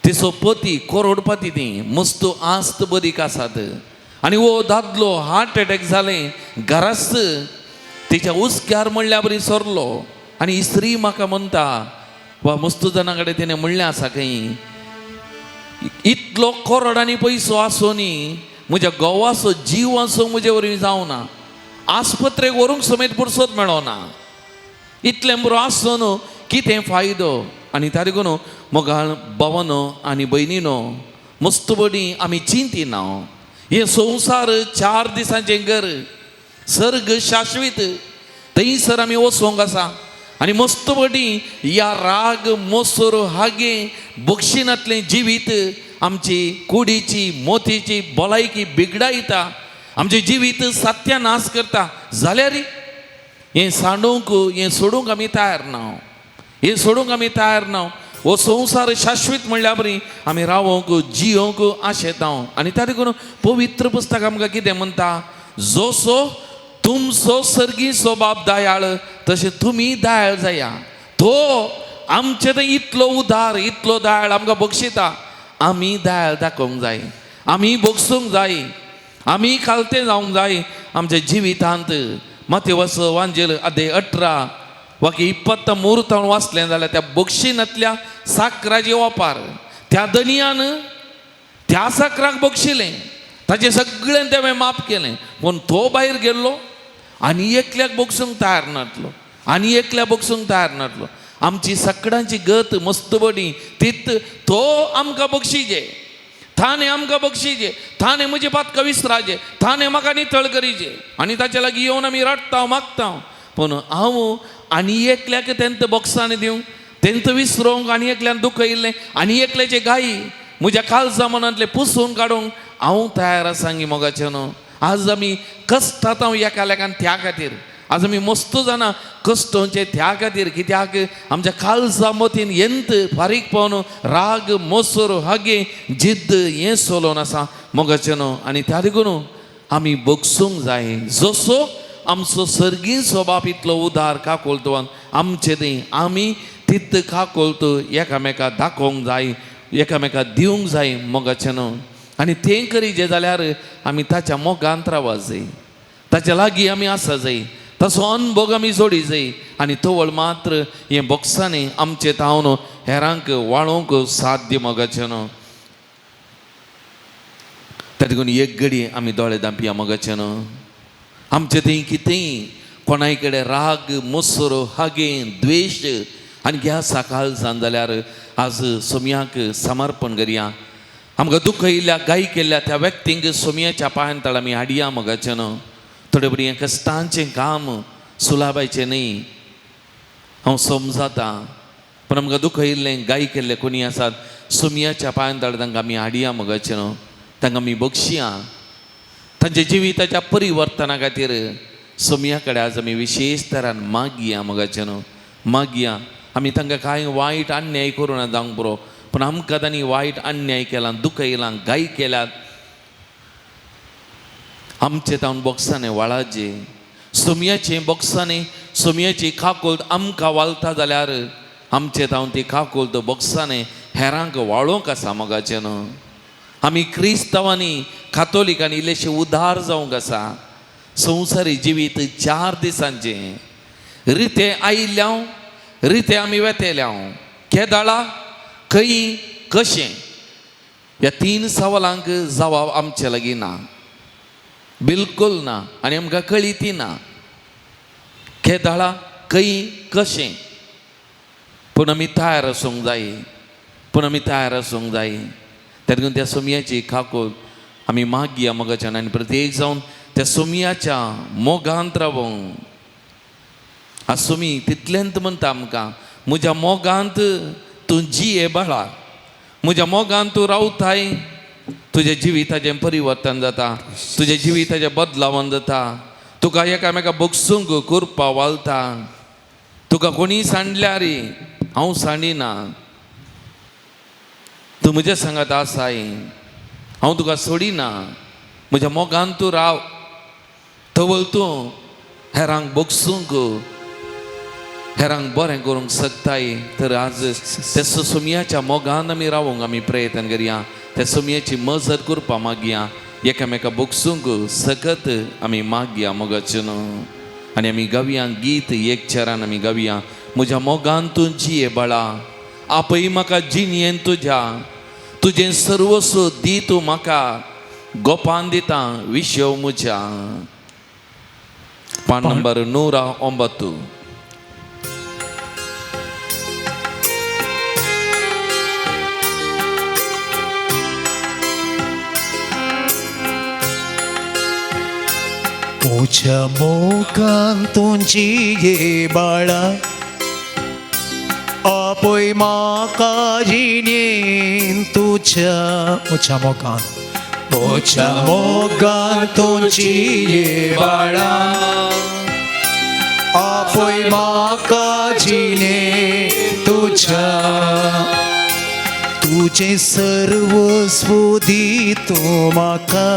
तिचो पती करोडपती, ती मस्त आस्त बरीक आसात आनी हो दादलो हार्ट एटॅक जालें घराच तिच्या हुस्क्यार म्हणल्या बरी सरलो. आनी ही स्त्री म्हाका म्हणटा वा मस्त जाणां कडेन तिणें म्हणलें आसा खंय इतलो करोडांनी पयसो आसूनी म्हज्या घोवाचो जीव आसूं म्हजे वरवीं जावना, आस्पत्रेक व्हरूंक समेत पुरसत मेळना, इतलें बरो आसून कितें फायदो. आनी ताका लागून मोगाळ भावानो आनी भयणीनो मस्त बडी आमी चिंतिना. हें संवसार 4 दिसांचें घर, सर्ग शाश्वीत, थंयसर आमी वचोंक आसा. आनी मस्त बडी ह्या राग मोसोर हागे बक्षिनांतलें जिवीत आमची कुडीची मोतीची भलायकी बिगडायता, आमचें जिवीत सत्यानाश करता. जाल्यार हें सांडूंक हें सोडूंक आमी तयार ना, हें सोडूंक आमी तयार ना. हो संवसार शाश्वीत म्हणल्या बरी आमी रावोंक जियोंक आशेता. आनी त्या देखून पवित्र पुस्तक आमकां कितें म्हणटा, जसो तुमचो सर्गीचो बाप दयाळ तशें तुमी दयाळ जाया. तो आमचे थंय इतलो उदार इतलो दयाळ आमकां बक्षिता, आमी दयाळ दाखोवंक जाय, आमी बगसूंक जाय, आमी खालते जावंक जाय आमच्या जिवितांत. मातेवस वांजेल अध्याय 18 वाकी 23 तावन वाचलें जाल्यार त्या बक्षिनांतल्या साकराचे वापार त्या दनयान त्या साकराक बक्षिलें, ताचें सगळें तें माफ केलें, पूण तो भायर गेल्लो आनी एकल्याक बक्षूंक तयार नासलो, आनी एकल्याक बक्षूंक तयार नासलो. आमची सगळ्यांची गत मस्त बडी तीत तो आमकां बक्षिजे, थाने आमकां बक्षिजे, थाने म्हजे पातकां विसराजे, थाने म्हाका नितळ करीजे. आनी ताचे लागीं येवन आमी रडटा मागता, पूण हांव आनी एकल्याक तेंत बॉक्सांनी दिवंक, तेंत विसरोंक, आनी एकल्यान दुखयल्लें आनी एकल्याचे गायी म्हज्या काळजा मनांतलें पुसून काडूंक हांव तयार आसा गी मोगाचें न्हू. आज आमी कश्टात हांव एकामेकान त्या खातीर, आज आमी मस्त जाणां कश्टोंचे त्या खातीर, कित्याक आमच्या काळजा मतीन यंत फारीक पावन राग मोसर हागे जिद्द हें सोलोवन आसा मोगाचें न्हू. आनी त्या देखून आमी बगसूंक जाय जसो आमचो सर्गीं स्वभाव इतलो उदार काकोलतो आमचे थंय आमी तित काकोलतो एकामेका दाखोवंक जाय, एकामेका दिवंक जाय मोगाचें न्हू. आनी तें करीजे जाल्यार आमी ताच्या मोगांत रावा जाय, ताच्या लागीं आमी आसा जाय, तसो अनभोग आमी जोडी जाय. आनी तवळ मात्र हें बॉक्सांनी आमचे तावन हेरांक वाळोवंक साध्य मोगाचें न्हू. त्या देखून एक घडी आमी दोळे धांपया मोगाचें न्हू. आमचे थंय कितेंय कोणाय कडेन राग मोसरो हागे द्वेश आनी घ्या सकाळ जाल्यार आज सोमयाक समर्पण करया. आमकां दुखयल्ल्या गाय केल्ल्या त्या व्यक्तींक सोमयाच्या पांयान तळ आमी हाडया मोगाचें न्हू. थोडे फावटी हें कश्टांचें काम सुलाबायचें न्ही, हांव समजाता, पूण आमकां दुखयल्लें गाय केल्लें कोणी आसात सोमयाच्या पांयान तळ तांकां आमी हाडया मोगाचें न्हू. तांकां आमी बक्षिया तांच्या जिविताच्या परिवर्तना खातीर सोमया कडेन आज आमी विशेश तरान मागया मोगाचें न्हू. मागया आमी तांकां कांय वायट अन्याय करूं ना जावंक पुरो, पूण आमकां तांणी वायट अन्याय केला, दुखयलां, गाय केल्यात, आमचे तावन बॉक्सांनी वाळाचे सोमयाचे बॉक्सांनी सोमयाची काकोलत आमकां वालता जाल्यार आमचे तावन ती काकोलत बॉक्सांनी हेरांक वाळोवंक आसा मोगाचें न्हू. आमी क्रिस्तांवांनी कातोलिकांनी इल्लेशे उदार जावंक आसा. संवसारी जिवीत 4 दिसांचें, रितें आयिल्ल्याव रितें आमी वेतेल्याव, केदाळा खंय कशें ह्या 3 सवालांक जवाब आमचे लागीं ना, बिलकुल ना, आनी आमकां कळी ती ना. केदाळा खंय कशें, पूण आमी तयार आसूंक जाय, पूण आमी तयार आसूंक जाय. त्या देखून त्या सोमयाची काकोल आमी मागया मोगाच्यान आनी प्रत्येक जावन त्या सोमयाच्या मोगांत रावोंक. आज सोमी तितलेंत म्हणटा आमकां म्हज्या मोगांत तूं जिये बाळा, म्हज्या मोगांत तूं रावताय, तुज्या जिविताचें परिवर्तन जाता, तुज्या जिविताचें बदलावण जाता, तुका एकामेका बगसूंक करपा वालता. तुका कोणीय सांडल्यार हांव सांडिना, तूं म्हज्या सांगात आसाय, हांव तुका सोडिना, म्हज्या मोगान तूं राव. तवल तूं हेरांक बगसूंक, हेरांक बरें करूंक शकताय. तर आज त्या सोमयाच्या मोगान आमी रावूंक आमी प्रयत्न करया, त्या सोमयाची मजत करपा मागया, एकामेका बगसूंक सकत आमी मागया मोगाचें न्हू. आनी आमी गावया गीत एक चरान आमी गावया, म्हज्या मोगान तूं जिये बाळा, आपय म्हाका जिणयेन तुज्या, तुजें सर्वस्व दी तूं म्हाका, गोपान दिता विशव म्हज्या. पान नंबर 109. म्हज्या मोगान तूं जिये बाळा, आपय म्हाका जिणेन तुज्या. म्हज्या मोगान, म्हज्या मोगान तूं जिये बाळा, आपय म्हाका जिणेन तुज्या, तुजें सर्वस्व दी तूं म्हाका,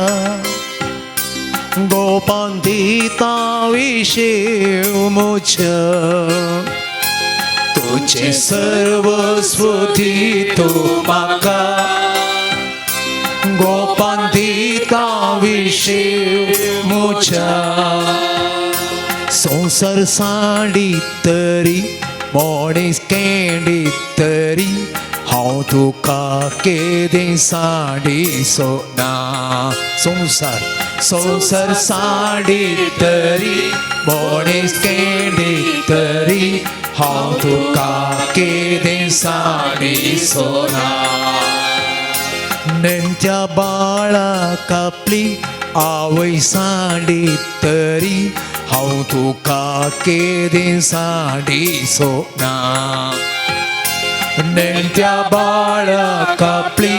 गोपान दिता विशेव म्हज्या, तुजें सर्वस्व दी तूं म्हाका, गोपान दिता विशेव म्हज्या. संवसार सांडी तरी, मनीस केंडी तरी, हांव तुका केदें सांडिसो ना. संवसार, संवसार सांडी तरी, मनीस केंडी तरी, हांव तुका केदें सांडिसो ना. नेणत्या बाळा कापली आवय सांडी तरी, हांव तुका केदें सांडिसो ना. नेणत्या बाळा कापली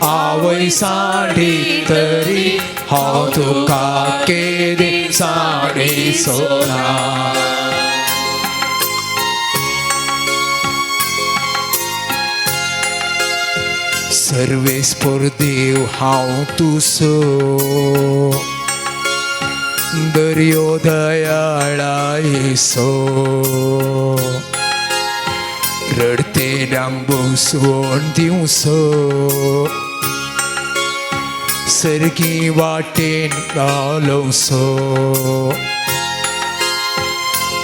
आवय सांडी तरी, हांव तुका केदें सांडिसो ना. सर्वेस्पर देव हांव तुसो, दर्यो दयाळा येसो, रडतेल्यांक बसवण दिवसो, सर्गी वाटेन घालोवसो.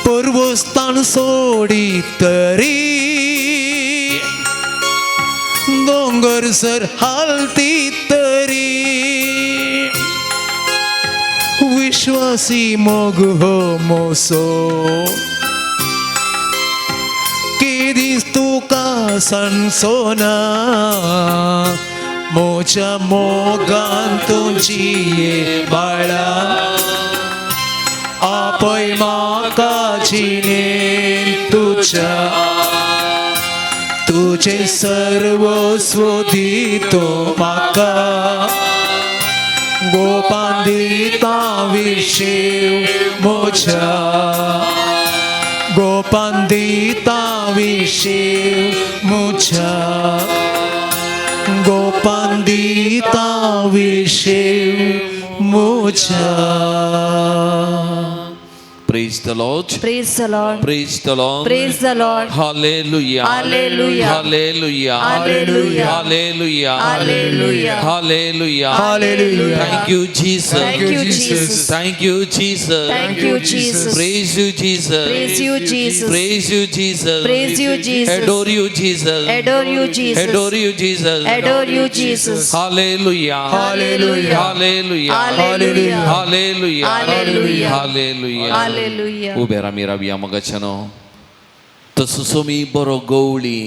पर्वस्थान सोडी तरी, दोंगर सर हालती तरी, विश्वासी मोग हो मोसो, केदीस तुका सांसोना. म्हज्या मोगान तूं जिये बाळा, आपय म्हाका जिणेन तुज्या, तुजें सर्वस्व दी तूं म्हाका, गोपान दिता विशेव म्हज्या, गोपान दिता विशेव म्हज्या, गोपान दिता विशेव म्हज्या. Praise the Lord. Praise the Lord. Praise the Lord. Praise the Lord. Hallelujah. Hallelujah. Hallelujah. Hallelujah. Hallelujah. Hallelujah. Hallelujah. Hallelujah. Thank you, Jesus. Thank you, Jesus. Thank you, Jesus. Thank you, Jesus. Praise you, Jesus. Praise you, Jesus. Praise you, Jesus. Praise you, Jesus. Adore you, Jesus. Adore you, Jesus. Adore you, Jesus. Adore you, Jesus. Hallelujah. Hallelujah. Hallelujah. Hallelujah. Hallelujah. Hallelujah. Hallelujah. Hallelujah. उबे आमी रावया मगाच्यानो. तसो सोमी बरो गवळी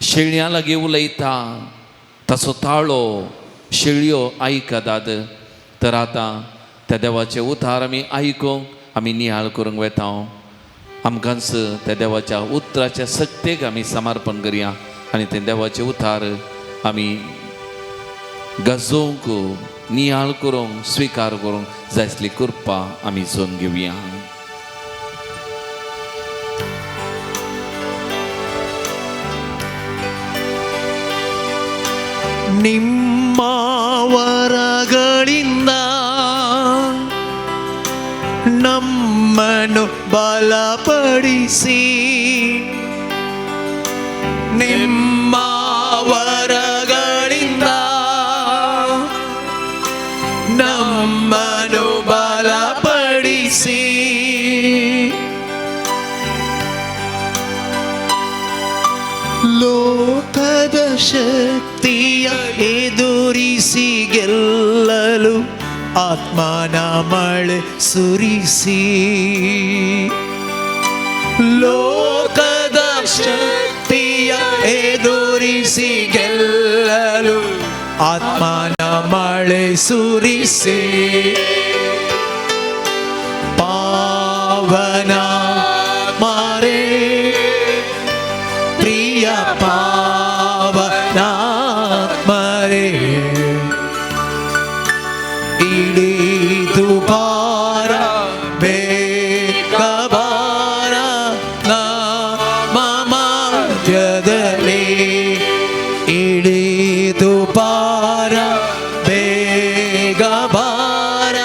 शेळयां लागीं उलयता, ताचो ताळो शेळयो आयकतात. तर आतां त्या देवाचे उतार आमी आयकूंक आमी निहाळ करूंक वेता. आमकांच त्या देवाच्या उतराच्या शक्तेक आमी समर्पण करया आनी ते देवाचे उतार आमी गजोवंक नियाळ करूंक स्विकार करूंक जाय आसली कृपा आमी जोन घेवया. ನಿಮ್ಮ ವರಗಳಿಂದ ನಮ್ಮನ್ನು ಬಲಪಡಿಸಿ, ನಿಮ್ಮ ವರಗಳಿಂದ ನಮ್ಮನ್ನು ಬಲಪಡಿಸಿ, ಲೋಕದ ಶಕ್ತಿಯ ಎದುರಿಸಿ ಗೆಲ್ಲಲು ಆತ್ಮನ ಮಳೆ ಸುರಿಸಿ, ಲೋಕದ ಶಕ್ತಿಯ ಎದುರಿಸಿ ಗೆಲ್ಲಲು ಆತ್ಮನ ಮಳೆ ಸುರಿಸಿ, ಪಾವನ ಮಾರೇ ಪ್ರಿಯ ಪಾವನಾತ್ಮರೇ, ಇಳಿದು ಬಾರ ಬೇಗ ಬಾರ ನಮ್ಮ ಮಧ್ಯದಲ್ಲಿ, ಇಳಿದು ಬಾರ ಬೇಗ ಬಾರ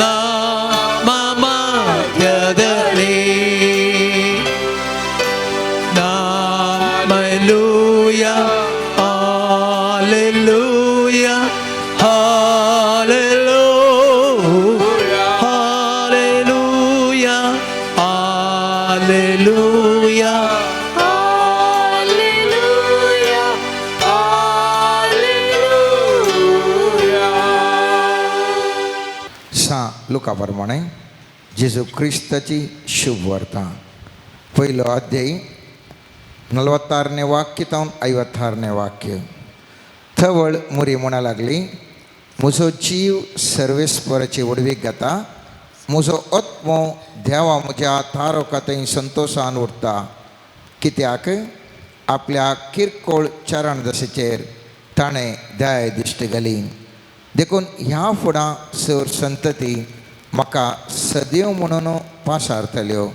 ನಮ್ಮ ಮಧ್ಯದಲ್ಲಿ. Hallelujah, hallelujah, hallelujah, hallelujah, hallelujah. Hallelujah, hallelujah. सा लुका प्रमाणे जेजू क्रिस्ताची शुभ वार्ता पयलो अध्याय 46ನೇ ವಾಕ್ಯ तावन 56ನೇ वाक्य. थवळ मुरी म्हणा लागली, म्हजो जीव सर्वेस्पराची व्हडवीक गाता, म्हजो आत्मो देवा म्हज्या तारोका थंय संतोशान उरता, कित्याक आपल्या किरकोळ चरणदशेचेर ताणें दया दिश्ट घाली. देखून ह्या फुडां सर संतती म्हाका सदैव म्हणून पासारतल्यो,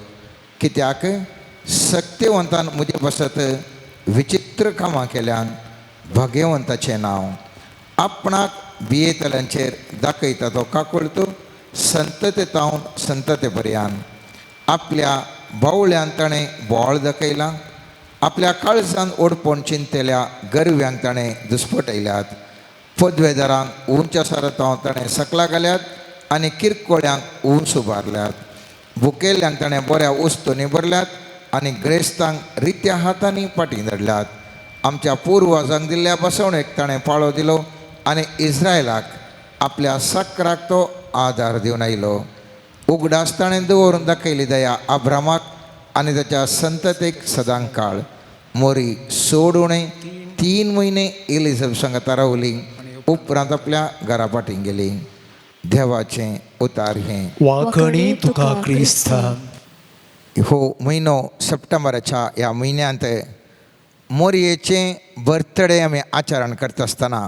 कित्याक सक्तेवंतान म्हजे पासत विचित्र कामां केल्यान भाग्यवंताचें नांव आपणाक भियेतल्यांचेर दाखयता तो काकुळतो संतते तावन संतते पर्यान. आपल्या बावळ्यान ताणें बोळ दाखयलां, आपल्या काळजान ओडपण चिंतल्या गरव्यांक ताणें दुस्पटयल्यात, पदवेदारांक उंच आसा ताणें सकला घाल्यात आनी किरकोळ्यांक उंच उबारल्यात, भुकेल्ल्यांक ताणें बऱ्या वस्तूंनी भरल्यात आनी ग्रेस्तांक रित्या हातांनी फाटीं धाडल्यात. आमच्या पुर्वजांक दिल्ल्या बसवणेक ताणें पाळो दिलो आनी इस्रायलाक आपल्या सक्राक तो आदार दिवन आयलो. उगडास ताणें दवरून दाखयली दया अब्रामाक आनी ताच्या संततेक सदां काळ. मोरी सोडून 3 म्हयने एलिझब सांगता रावली, उपरांत आपल्या घरा फाटीं गेली. देवाचें उतार हें. वाखणी तुका क्रिस्ता. हो म्हयनो सप्टेंबराच्या ह्या म्हयन्यांत मोरयेचें बर्थडे आमी आचरण करता आसतना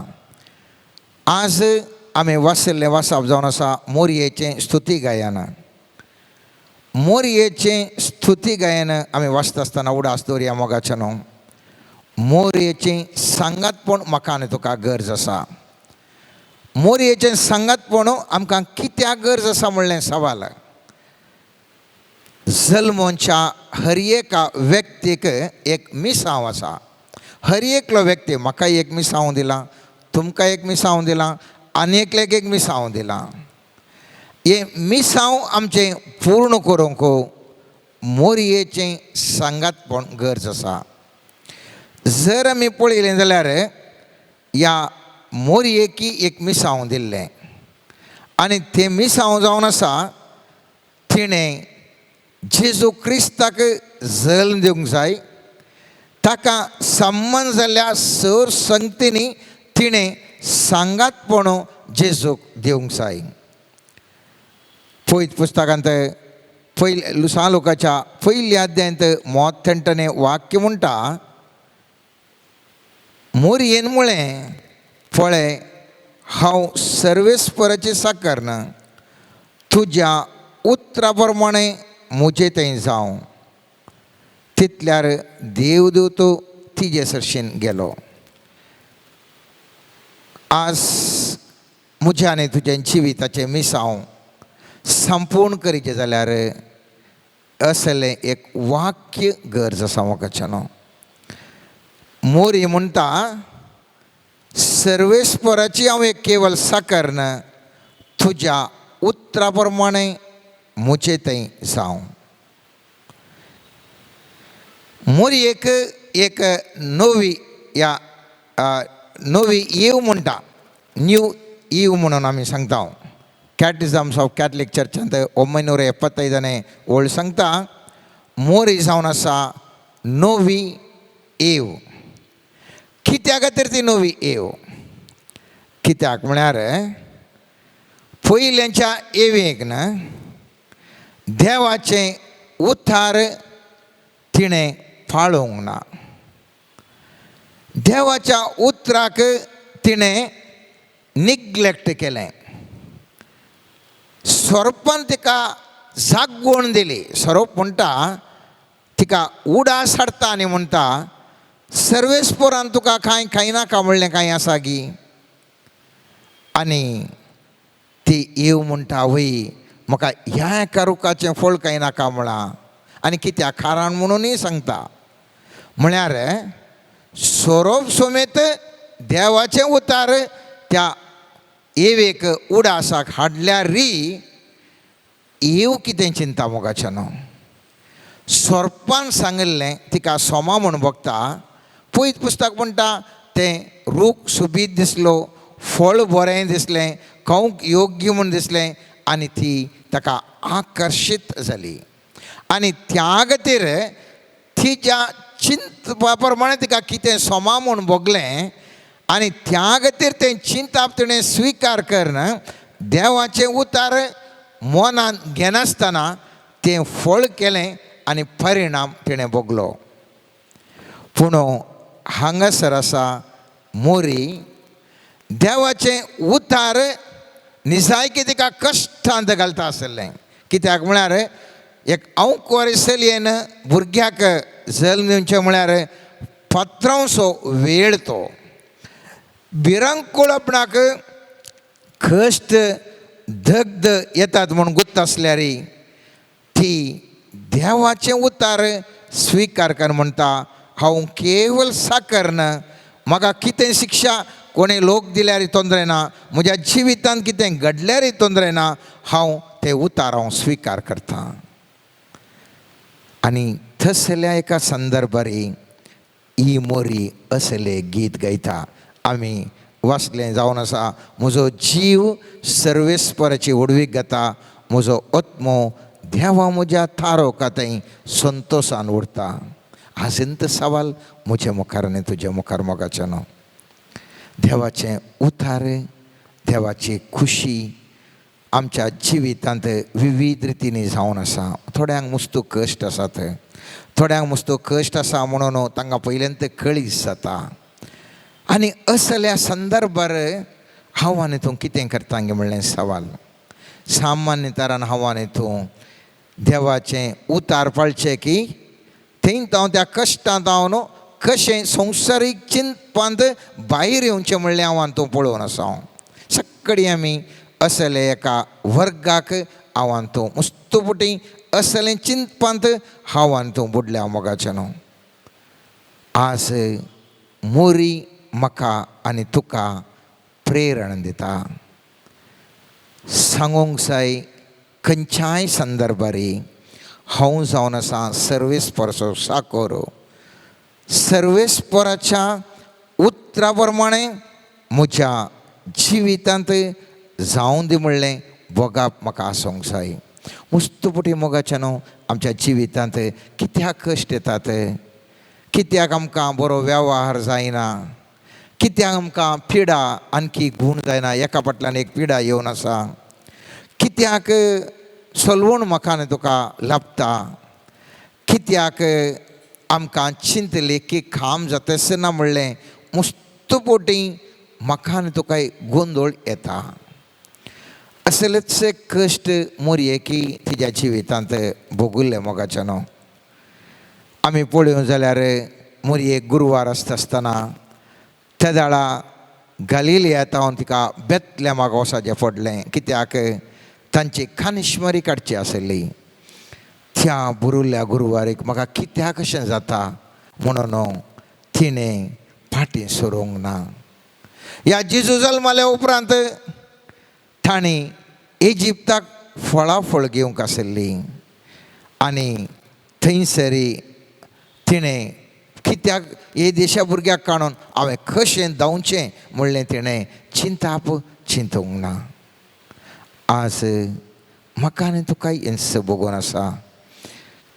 आज आमी वाचिल्लें वाचप जावन आसा मोरयेचें स्तुती गायन. मोरयेचें स्तुती गायन आमी वाचता आसतना उडास दवरया मोगाचें न्हू, मोरयेचें सांगातपण म्हाका आनी तुका गरज आसा. मोरयेचें सांगातपण आमकां कित्याक गरज आसा म्हणलें सवाल. जल्मोच्या हर एका व्यक्तीक एक मिसांव आसा. हर एकलो व्यक्ती म्हाका एक मिसांव दिलां, तुमकां एक मिसांव दिलां, आनी एकल्याक एक मिसांव दिलां. हें मिसांव आमचें पूर्ण करूंक मोरयेचें सांगातपण गरज आसा. जर आमी पळयलें जाल्यार ह्या मोरयेकी एक मिसांव दिल्लें आनी तें मिसांव जावन आसा तिणें जेजू क्रिस्ताक जल्म दिवंक जाय, ताका संबंद जाल्ल्या सर संगतींनी तिणें सांगातपण जेजूक दिवंक जाय. पयत पुस्तकांत पयले सालुकाच्या पयल्या अध्यायांत मोठ्ठ्याने वाक्य म्हणटा, मोरयेन म्हळें, पळय हांव सर्वेस्पराची साकर ना, तुज्या उतरा प्रमाणे म्हजे थंय जावं. तितल्यार देवदूत तिजे सरशीन गेलो. आज म्हज्या आनी तुज्या जिविताचें मिसांव संपूर्ण करीचें जाल्यार असलें एक वाक्य गरज आसा म्हाका न्हू. मोरी म्हणटा, सर्वेस्पराची हांव एक केवल साकर ना, तुज्या उतरा प्रमाणे म्हजे थंय जावं. मोरयेक एक नवी या नवी येव म्हणटा, न्यू ಈವ್ म्हणून आमी सांगता. कॅटिझम्स ऑफ कॅथलीक चर्चांत 975ನೇ ओळ सांगता, मोरी जावन आसा नवी एव. कित्या खातीर ती नवी एव? कित्याक म्हळ्यार पयल्यांच्या एवेक ना देवाचें उतार तिणें पाळोवंक ना, देवाच्या उतराक तिणें निग्लेक्ट केलें. सोरोपान तिका जागवण दिली. सोरोप म्हणटा तिका उडास हाडटा आनी म्हणटा, सर्वेस्पोरान तुका कांय खायनाका म्हणलें कांय आसा गी? आनी ती येव म्हणटा, वय म्हाका ह्या एका रुखाचें फळ खायनाका म्हळां. आनी कित्याक कारण म्हणूनय सांगता, म्हळ्यार सोरोप समेत देवाचें उतार त्या एवेक उडासाक हाडल्यार री येव कितें चिंता मोगाचें न्हू. सोरपान सांगिल्लें तिका सोमा म्हूण भोगता. पयत पुस्तक म्हणटा तें रूख सुबीत दिसलो, फळ बरें दिसलें, खावंक योग्य म्हूण दिसलें आनी ती ताका आकर्शीत जाली. आनी त्या खातीर तिच्या चिंतपा प्रमाणे तिका कितें सोमा म्हूण भोगलें आनी त्या खातीर तें चिंताप तिणें स्विकार करून देवाचें उतार मनान घेनासतना तें फळ केलें आनी परिणाम तिणें भोगलो. पूण हांगासर आसा मोरी देवाचें उतार निजायकी तिका कश्टांत घालता आसलें. कित्याक म्हळ्यार एक अंकुर चलयेन भुरग्याक जल्म दिवचें म्हळ्यार पत्रांसो वेळ तो भिरांकूळ आपणाक कश्ट दग्ध येतात म्हूण गुत्त आसल्यार ती देवाचें उतार स्विकार कर म्हणटा, हांव केवल साकर ना, म्हाका कितें शिक्षा कोणें लोक दिल्यार तोंदरे ना, म्हज्या जिवितांत कितें घडल्यारय तोंदरे ना, हांव तें उतार हांव स्विकार करता. आनी थसल्या एका संदर्भार ही मोरी असलें गीत गायता. आमी वाचलें जावन आसा, म्हजो जीव सर्वेस्पराची व्हडवीक घेता, म्हजो आत्मो देवा म्हज्या थारो थंय संतोशान उरता. आजंत सवाल म्हजे मुखार आनी तुजे मुखार मोगाचें न्हू. देवाचें उतार, देवाची खुशी आमच्या जिवितांत विविध रितींनी जावन आसा. थोड्यांक मुस्तू कश्ट आसात, थोड्यांक मुस्तू कश्ट आसा म्हणून तांकां पयल्यान कळीस जाता. आनी असल्या संदर्भार हांव आनी तूं कितें करता गे म्हणलें सवाल. सामान्य तरान हांव आनी तूं देवाचें उतार पाळचें की थंय हांव त्या कश्टांत हांव न्हू कशें संवसारीक चिंतपांत भायर येवचें म्हणलें हांव आनी तूं पळोवन आसा. हांव सगळीं आमी असले एका वर्गाक हांव आनी तूं मुस्तुपुटी असलें चिंतपांत हांव आनी तूं बुडल्या मोगाचें न्हू. आज मोरी म्हाका आनी तुका प्रेरण दिता. सांगूंक जाय खंयच्याय संदर्भार हांव जावन आसा सर्वेस्पराचो साकोर. सर्वेस्पराच्या उतरा प्रमाणे म्हज्या जिवितांत जावं दी म्हणलें भोगाप म्हाका आसूंक जाय. मुस्तुपुटी मोगाचें न्हू आमच्या जिवितांत कित्याक कश्ट येतात, कित्याक आमकां बरो वेव्हार जायना, कित्याक आमकां पिडा आणखी गूण जायना, एका फाटल्यान एक पिडा येवन आसा, कित्याक सलवण म्हाका आनी तुका लाभता. कित्याक आमकां चिंतलें की काम जाता ना म्हणलें मुस्त पोटी म्हाका आनी तुका गोंदळ येता. असलेच कश्ट मोरयेकी तिज्या जिवितांत भोगुल्ले मोगाच्यानो. आमी पळोवंक जाल्यार मोरयेक गुरवार आसता आसतना त्या दाळा गालिलिया तावन तिका बेतलेमाक वचपाचें पडलें, कित्याक तांची खानिश्मरी काडची आसली. त्या बुरुल्ल्या गुरवारीक म्हाका कित्याक अशें जाता म्हणून तिणें फाटीं सरूंक ना. ह्या जेजू जल्माल्या उपरांत तांणी इजिप्ताक फळां फळ घेवंक आसली आनी थंयसरी तिणें कित्याक हे देशा भुरग्याक काडून हांवें कशें धांवचें म्हणलें तिणें चिंताप चिंतूंक ना. आज म्हाका आनी तुका हेंच भोगून आसा.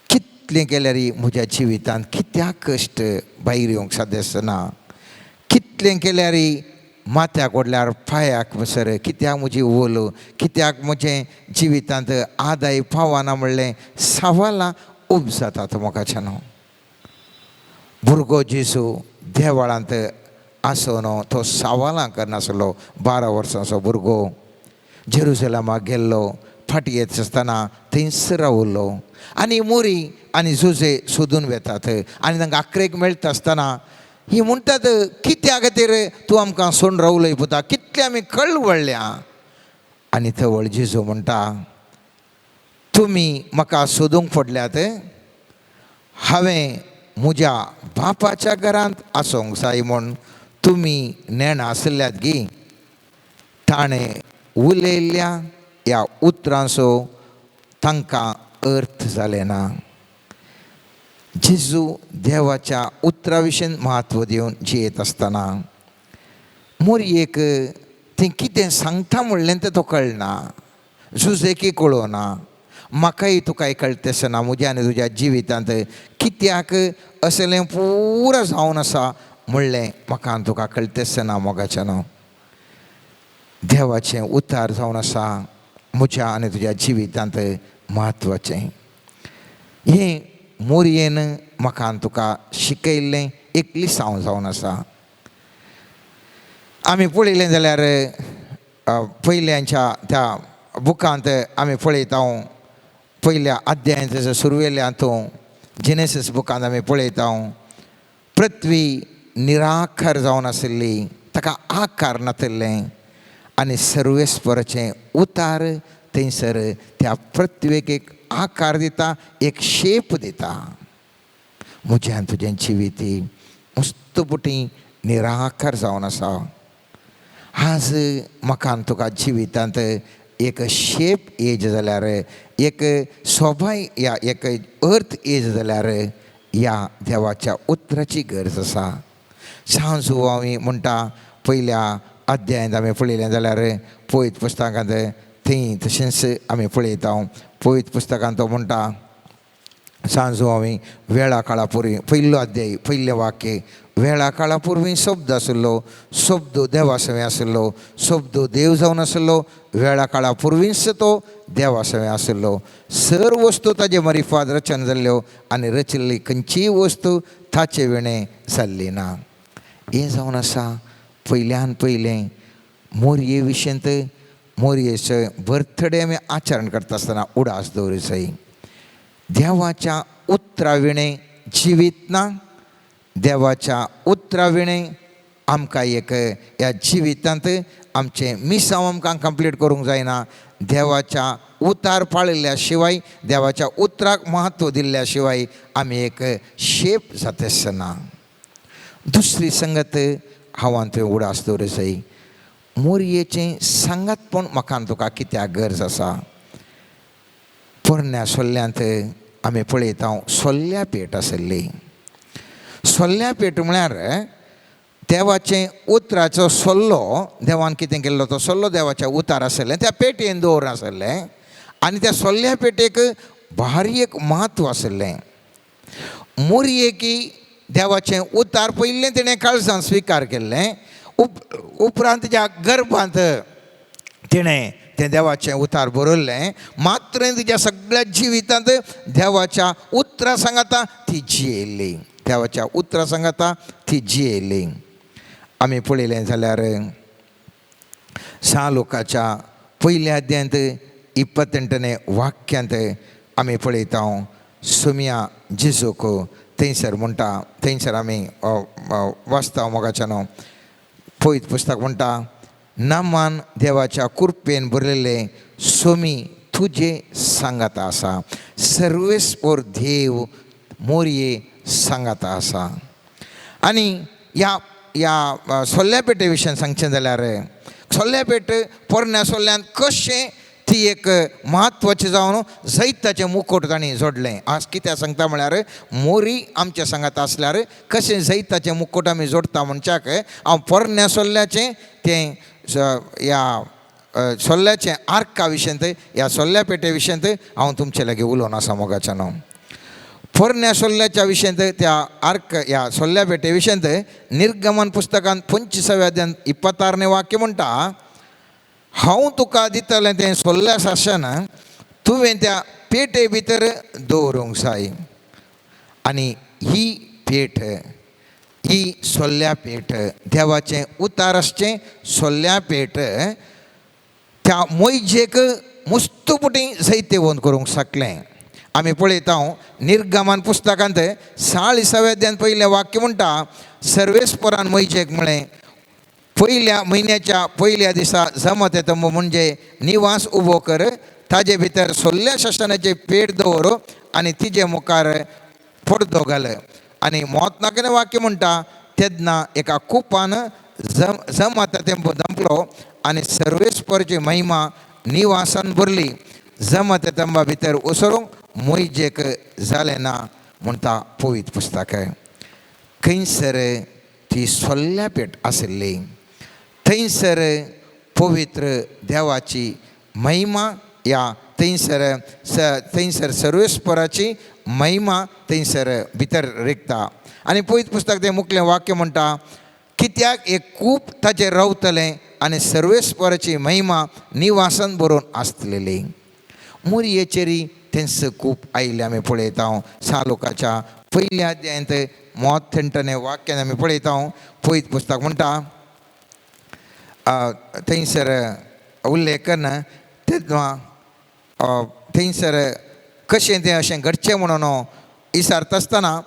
कितलें केल्यार म्हज्या जिवितांत कित्याक कश्ट भायर येवंक सादेसना, कितलें केल्यार माथ्याक ओडल्यार पांयाक सर कित्याक म्हजी ओलो, कित्याक म्हजें जिवितांत आदाय पावना म्हणलें सवालां उब जातात मोगाच्यान. भुरगो जेजू देवळांत आसून तो सवालां करनासलो. 12 वर्सांचो भुरगो जेरुजलमाक गेल्लो, फाटीं येत आसतना थंयच रावलो आनी मोरी आनी जुजे सोदून वेतात आनी तांकां आकरेक मेळटा आसतना ही म्हणटात कित्या खातीर तूं आमकां सोडून रावलोय पुता, कितले आमी कळवळ्ळ्या. आनी थवळ जेजू म्हणटा तुमी म्हाका सोदूंक पडल्यात, हांवें म्हज्या बापाच्या घरांत आसूंक जाय म्हूण तुमी नेणा आसल्यात गी. ताणें उलयल्ल्या ह्या उतरांचो तांकां अर्थ जालें ना. जेजू देवाच्या उतरा विशीं म्हत्व दिवन जियेत आसतना मोरयेक तें कितें सांगता म्हणलें तें तो कळना, जुजेकी कळना, म्हाकाय तुकाय कळटेसना म्हज्या आनी तुज्या जिवितांत कित्याक असलें पुरो जावन आसा म्हणलें म्हाका आनी तुका कळटेसना. मोगाच्यान देवाचें उतार जावन आसा म्हज्या आनी तुज्या जिवितांत म्हत्वाचें. हें मोरयेन म्हाका आनी तुका शिकयल्लें एक लिसांव जावन आसा. आमी पळयलें जाल्यार पयल्यांच्या त्या बुकांत आमी पळयता, पयल्या अध्यायांत सुरवेल्या तूं जेनेसीस बुकांत आमी पळयता, पृथ्वी निराकार जावन आशिल्ली, ताका आकार नातिल्लें आनी सर्वेस्पराचें उतार थंयसर त्या पृथ्वेक एक आकार दिता, एक शेप दिता. म्हजें आनी तुजें जिवीत मस्त पुटी निराकार जावन आसा. आज म्हाका आनी तुका जिवितांत एक शेप येज जाल्यार, एक सोबाय या एक अर्थ येज जाल्यार ह्या देवाच्या उतराची गरज आसा. सांजू आमी म्हणटा पयल्या अध्यायांत आमी पळयलें जाल्यार पवित्र पुस्तकांत थंय तशेंच आमी पळयता. पवित्र पुस्तकांत तो म्हणटा सांजू आमी वेळा काळा पुर्वी, पयलो अध्याय पयलें वाक्य, वेळा काळा पुर्वी शब्द आशिल्लो, शब्द देवा सवें आशिल्लो, शब्द देव जावन आशिल्लो, वेळा काळा पुर्वीच तो देवा सवें आशिल्लो. सर्व वस्तू ताजे मरिफाद रचन जाल्ल्यो आनी रचिल्ली खंयचीय वस्तू ताचे विणें जाल्ली ना. हें जावन आसा पयल्यान पयलें मोरये विशयंत मोरयेचो बर्थडे आमी आचरण करता आसतना उडास दवरूंक जाय. देवाच्या उतरा विणें जिवीत ना, देवाच्या उतरा विणें आमकां एक ह्या जिवितांत आमचें मिसांव आमकां कंप्लीट करूंक जायना. देवाच्या उतार पाळिल्ल्या शिवाय, देवाच्या उतराक म्हत्व दिल्ल्या शिवाय आमी एक शेप जाता आसतना. दुसरी संगत हांव तुवें उडास दवरूंक जाय. मोरयेचें सांगातपण म्हाका आनी तुका कित्याक गरज आसा. पोरण्या सोल्ल्यांत आमी पळयता सोल्ल्या पेट आशिल्ली. सोल्ल्या पेट म्हळ्यार देवाचें उतराचो सोल्लो, देवान कितें केल्लो तो सोल्लो देवाच्या उतार आशिल्लें, त्या पेटयेन दवर आशिल्लें आनी त्या सोल्ल्या पेटेक भारी एक म्हत्व आशिल्लें. मोरयेकी देवाचें उतार पयलें तिणें काळजान स्विकार केल्लें, उपरांत तिच्या गर्भांत तिणें तें देवाचें उतार बरयल्लें. मात्र तिच्या सगळ्या जिवितांत देवाच्या उतरां सांगाता ती जियेल्ली, देवाच्या उतरां सांगाता ती जियेल्ली. आमी पळयलें जाल्यार सा लोकाच्या पयल्या अध्यायांत 28 वाक्यांत आमी पळयता सुमिया जेजूक थंयसर म्हणटा, थंयसर आमी वाचता मोगाच्यानो. पयत पुस्तक म्हणटा, नामान देवाच्या कृपेन बरयल्लें सोमी तुजे सांगाता आसा, सर्वेस्पर देव मोरये सांगाता आसा. आनी ह्या ह्या सोल्ल्या पेटे विशयान सांगचें जाल्यार सोल्ल्या पेट पोरण्या सोल्ल्यान कशें ती एक म्हत्वाची जावन जैताचें मुकोट तांणी जोडलें. आज कित्याक सांगता म्हळ्यार मोरी आमच्या सांगात आसल्यार कशें जैताचें मुकोट आमी जोडटा म्हणच्याक हांव पोरण्या सोल्ल्याचें तें ह्या सोल्ल्याचें आर्का विशयांत, ह्या सोल्ल्या पेटे विशयांत हांव तुमचे लागीं उलोवन आसा मोगाच्यानो. पोरण्या सोल्ल्याच्या विशयांत त्या आर्क ह्या सोल्ल्या पेटे विशयांत निर्गमन पुस्तकांत 25व्या अध्यायांत 26 वाक्य म्हणटा, हांव तुका दितलें तें सोल्ल्या साशन तुवें त्या पेटे भितर दवरूंक जाय. आनी ही पेट, ही सोल्ल्या पेट, देवाचें उतार आसचें सोल्ल्या पेट त्या मोयजेक मुस्तुपुटी जैतेवंत करूंक शकलें. आमी पळयता निर्गमन पुस्तकांत 40व्या अध्यायांत पयलें वाक्य म्हणटा, सर्वेस्परान मोयजेक म्हळें, पयल्या म्हयन्याच्या पयल्या दिसा जमत तंबू म्हणजे निवास उबो कर, ताजे भितर सोल्ल्या शासनाचे पेट दवर आनी तिजे मुखार पडदो घाल. आनी मोत नाकने वाक्य म्हणटा, तेन्ना एका कुपान जमत तेंपो जंपलो आनी सर्वेस्परची महिमा निवासान भरली. जमत तंबा भितर उसरूंक मोयजेक जालें ना म्हणटा पवित्र पुस्तक. खंयसर ती सोल्ल्या पेट आशिल्ली थंयसर पवित्र देवाची महिमा या थंयसर थंयसर सर्वेस्पराची महिमा थंयसर भितर रिगता. आनी पवित्र पुस्तक तें मुखलें वाक्य म्हणटा, कित्याक एक कूप ताचेर रावतलें आनी सर्वेस्पराची महिमा निवासान बरोवन आसलेली. मोरयेचेरी तेंच कूप आयिल्लें आमी पळयता. सालोकाच्या पयल्या अध्यायांत मोत थंटने वाक्यान आमी पळयता. पवित्र पुस्तक म्हणटा थंयसर उल्लेख करना तेन्ना थंयसर कशें तें अशें घडचें म्हणून इसारता आसतना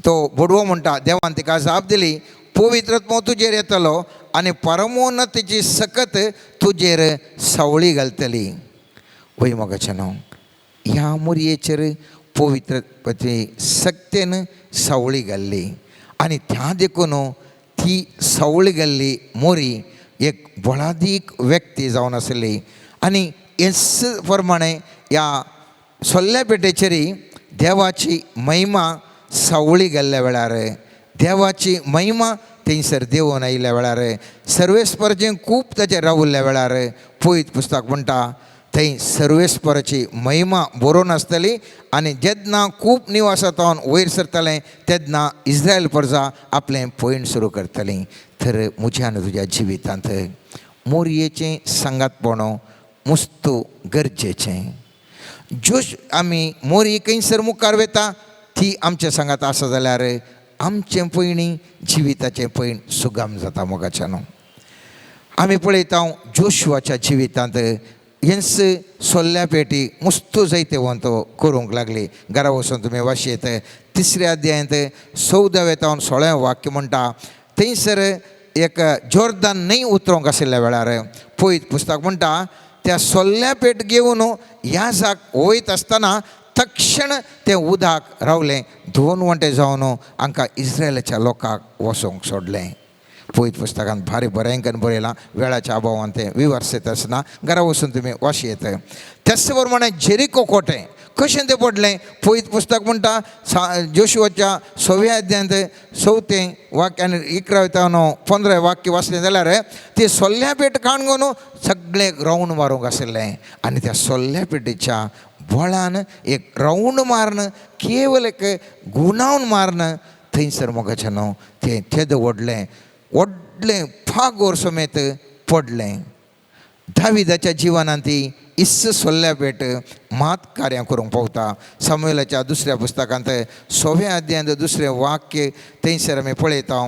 तो भोडवो म्हणटा, देवान तिका जाप दिली, पवित्रत्व तुजेर येतलो आनी परमोन्नतीची सकत तुजेर सावळी घालतली. वय मोगाचें न्हू, ह्या मोरयेचेर पवित्र सक्तेन सावळी घाल्ली आनी त्या देखून ती सावळी घाल्ली मोरी एक बळादीक व्यक्ती जावन आसली. आनी हेच प्रमाणे ह्या सोल्ल्या पेटेचेर देवाची महिमा सावळी घाल्ल्या वेळार, देवाची महिमा थंयसर देंवून आयिल्ल्या वेळार, सर्वेस्पराचें खूब ताचेर रावल्ल्या वेळार पवित्र पुस्तक म्हणटा थंय सर्वेस्पराची महिमा बरोवन आसतली. आनी जेन्ना खूब निवासांत वयर सरतलें तेन्ना इस्रायल प्रजा आपलें पयण सुरू करतली. तर म्हज्या आनी तुज्या जिवितांत मोरयेचें सांगातपण मुस्तू गरजेचें. ज्यो आमी मोरी खंयसर मुखार वता ती आमच्या सांगात आसा जाल्यार आमचें पयणी जिविताचें पयण सुगम जाता मोगाच्यानो. आमी पळयता जोशुआच्या जिवितांत हेंच सोल्ल्या पेटी मुस्तू जैतेवंत करूंक लागली. घरा वचून तुमी वाशेत 3ऱ्या अध्यायांत 14व्या तावन 16 वाक्य म्हणटा, थंयसर एक जोर्दान न्हंय उतरोंक आशिल्ल्या वेळार पवित्र पुस्तक म्हणटा त्या सोल्ल्या पेट घेवन ह्या जाक वयत आसतना तक्षण तें उदक रावलें, दोन वंटे जावन हांकां इस्रायलाच्या लोकांक वचोंक सोडलें. पवित्र पुस्तकांत भारी बरें करून बरयलां, वेळाच्या अभावान तें विवर्सेत आसना. घरा वचून तुमी वाशेत. त्याच प्रमाणे जेरिको कोटें कशें तें पडलें पवित्र पुस्तक म्हणटा जोशुआच्या 6व्या अध्यायांत 4थें वाक्य आनी 11व्या 15 वाक्य वाचलें जाल्यार ते सोल्ल्या पेट काणगोन सगळें रावंड मारूंक आशिल्लें आनी त्या सोल्ल्या पेटीच्या बळान एक रावंड मारून केवल एक गुणावन मारून थंयसर मोगाचें न्हू तें तेदो व्हडलें व्हडलें फागोर समेत पडलें. दाविदाच्या जिवनांत ती इस्स सोल्ल्या पेट मात कार्यां करूंक पावता. सामुएलाच्या दुसऱ्या पुस्तकांत 6व्या अध्यायांत दुसरें वाक्य थंयसर आमी पळयता.